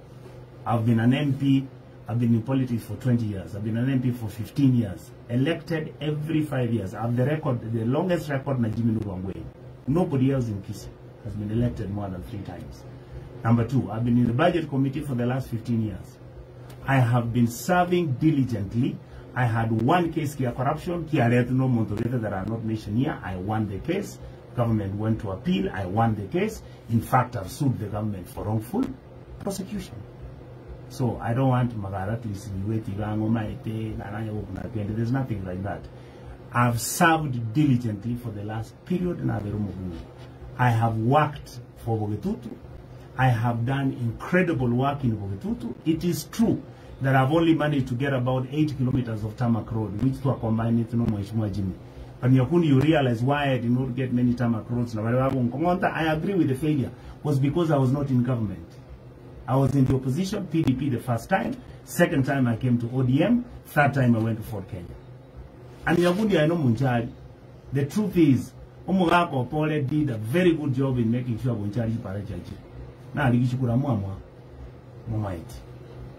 I've been an MP, I've been in politics for 20 years, I've been an MP for 15 years, elected every 5 years. I've the record, the longest record na Jimmy Nugu Ongwen. Nobody else in Kisii has been elected more than 3 times. Number 2, I've been in the budget committee for the last 15 years. I have been serving diligently. I had one case kia corruption, kiaretwe na omonto gete that I have not mentioned here. I won the case. Government went to appeal, I won the case. In fact, I've sued the government for wrongful prosecution. So I don't want Magara to insinuate iga ang'o maete ng'a nanye gokuna kende. There's nothing like that. I've served diligently for the last period nabere omobunge. I have worked for Bogetutu. I have done incredible work in Bogetutu. It is true that I've only managed to get about 8 kilometers of tarmac road, which to combine it no Mheshimiwa Jimmy. But Nyakundi, you realize why I did not get many tarmac roads. Na wale wago I agree with the failure, was because I was not in government. I was in the opposition, PDP the first time. Second time I came to ODM. Third time I went to Fort Kenya. And Nyakundi, I know Munchari. The truth is, Omogaka Opole did a very good job in making sure Bonchari Parachachi. Na aligichukura mwamwa. Mumaiti.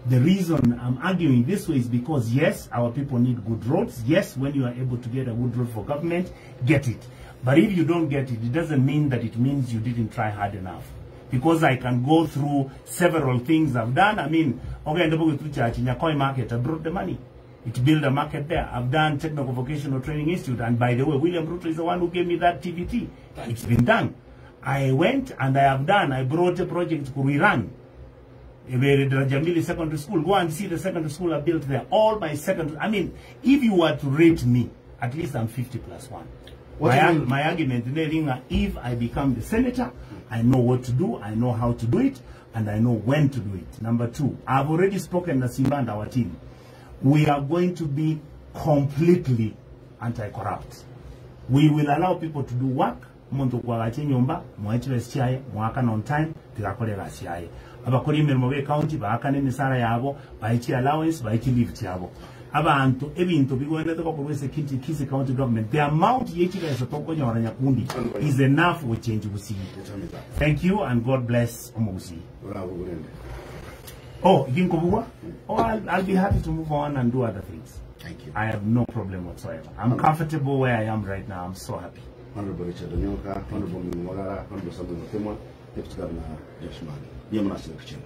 The reason I'm arguing this way is because, yes, our people need good roads. Yes, when you are able to get a good road for government, get it. But if you don't get it, it doesn't mean that it means you didn't try hard enough. Because I can go through several things I've done. I mean, ogende Bogetu Church, Nyakoi Market, I brought the money. It built a market there. I've done Technical Vocational Training Institute. And by the way, William Ruto is the one who gave me that TVT. It's been done. I went and I have done. I brought a project to Iran. Ebere Daraja Mbili Secondary School. Go and see the secondary school I built there. All my secondary, I mean, if you were to rate me, at least I'm 50 plus one. What My, do you arg- mean? my argument, Neringa, if I become the senator, I know what to do, I know how to do it, and I know when to do it. Number two, I've already spoken to Simba and our team. We are going to be completely anti-corrupt. We will allow people to do work omonto okwagacha enyomba moe chibesa chiaye moakane on time tigakore egasi yaye abakori emeremo be county baakane emisara yabo bae chi allowance bae chi leave chiabo abanto ebinto bigwenerete gokorwa ase Kisii Kisii county government the amount ye chibesa tokonyora nyakundi is enough gochenji gusii thank you and God bless omogusii. Bravo, Brenda. Oh, ginkobugwa? Oh, I'll, I'll be happy to move on and do other things. Thank you. I have no problem whatsoever. I'm comfortable where I am right now. I'm so happy. Honorable Richard Onyoka, Honorable Mingwagara, Honorable Samuel Muthemwa, Deputy Governor Josh Mani. Niye mnasina kuchena.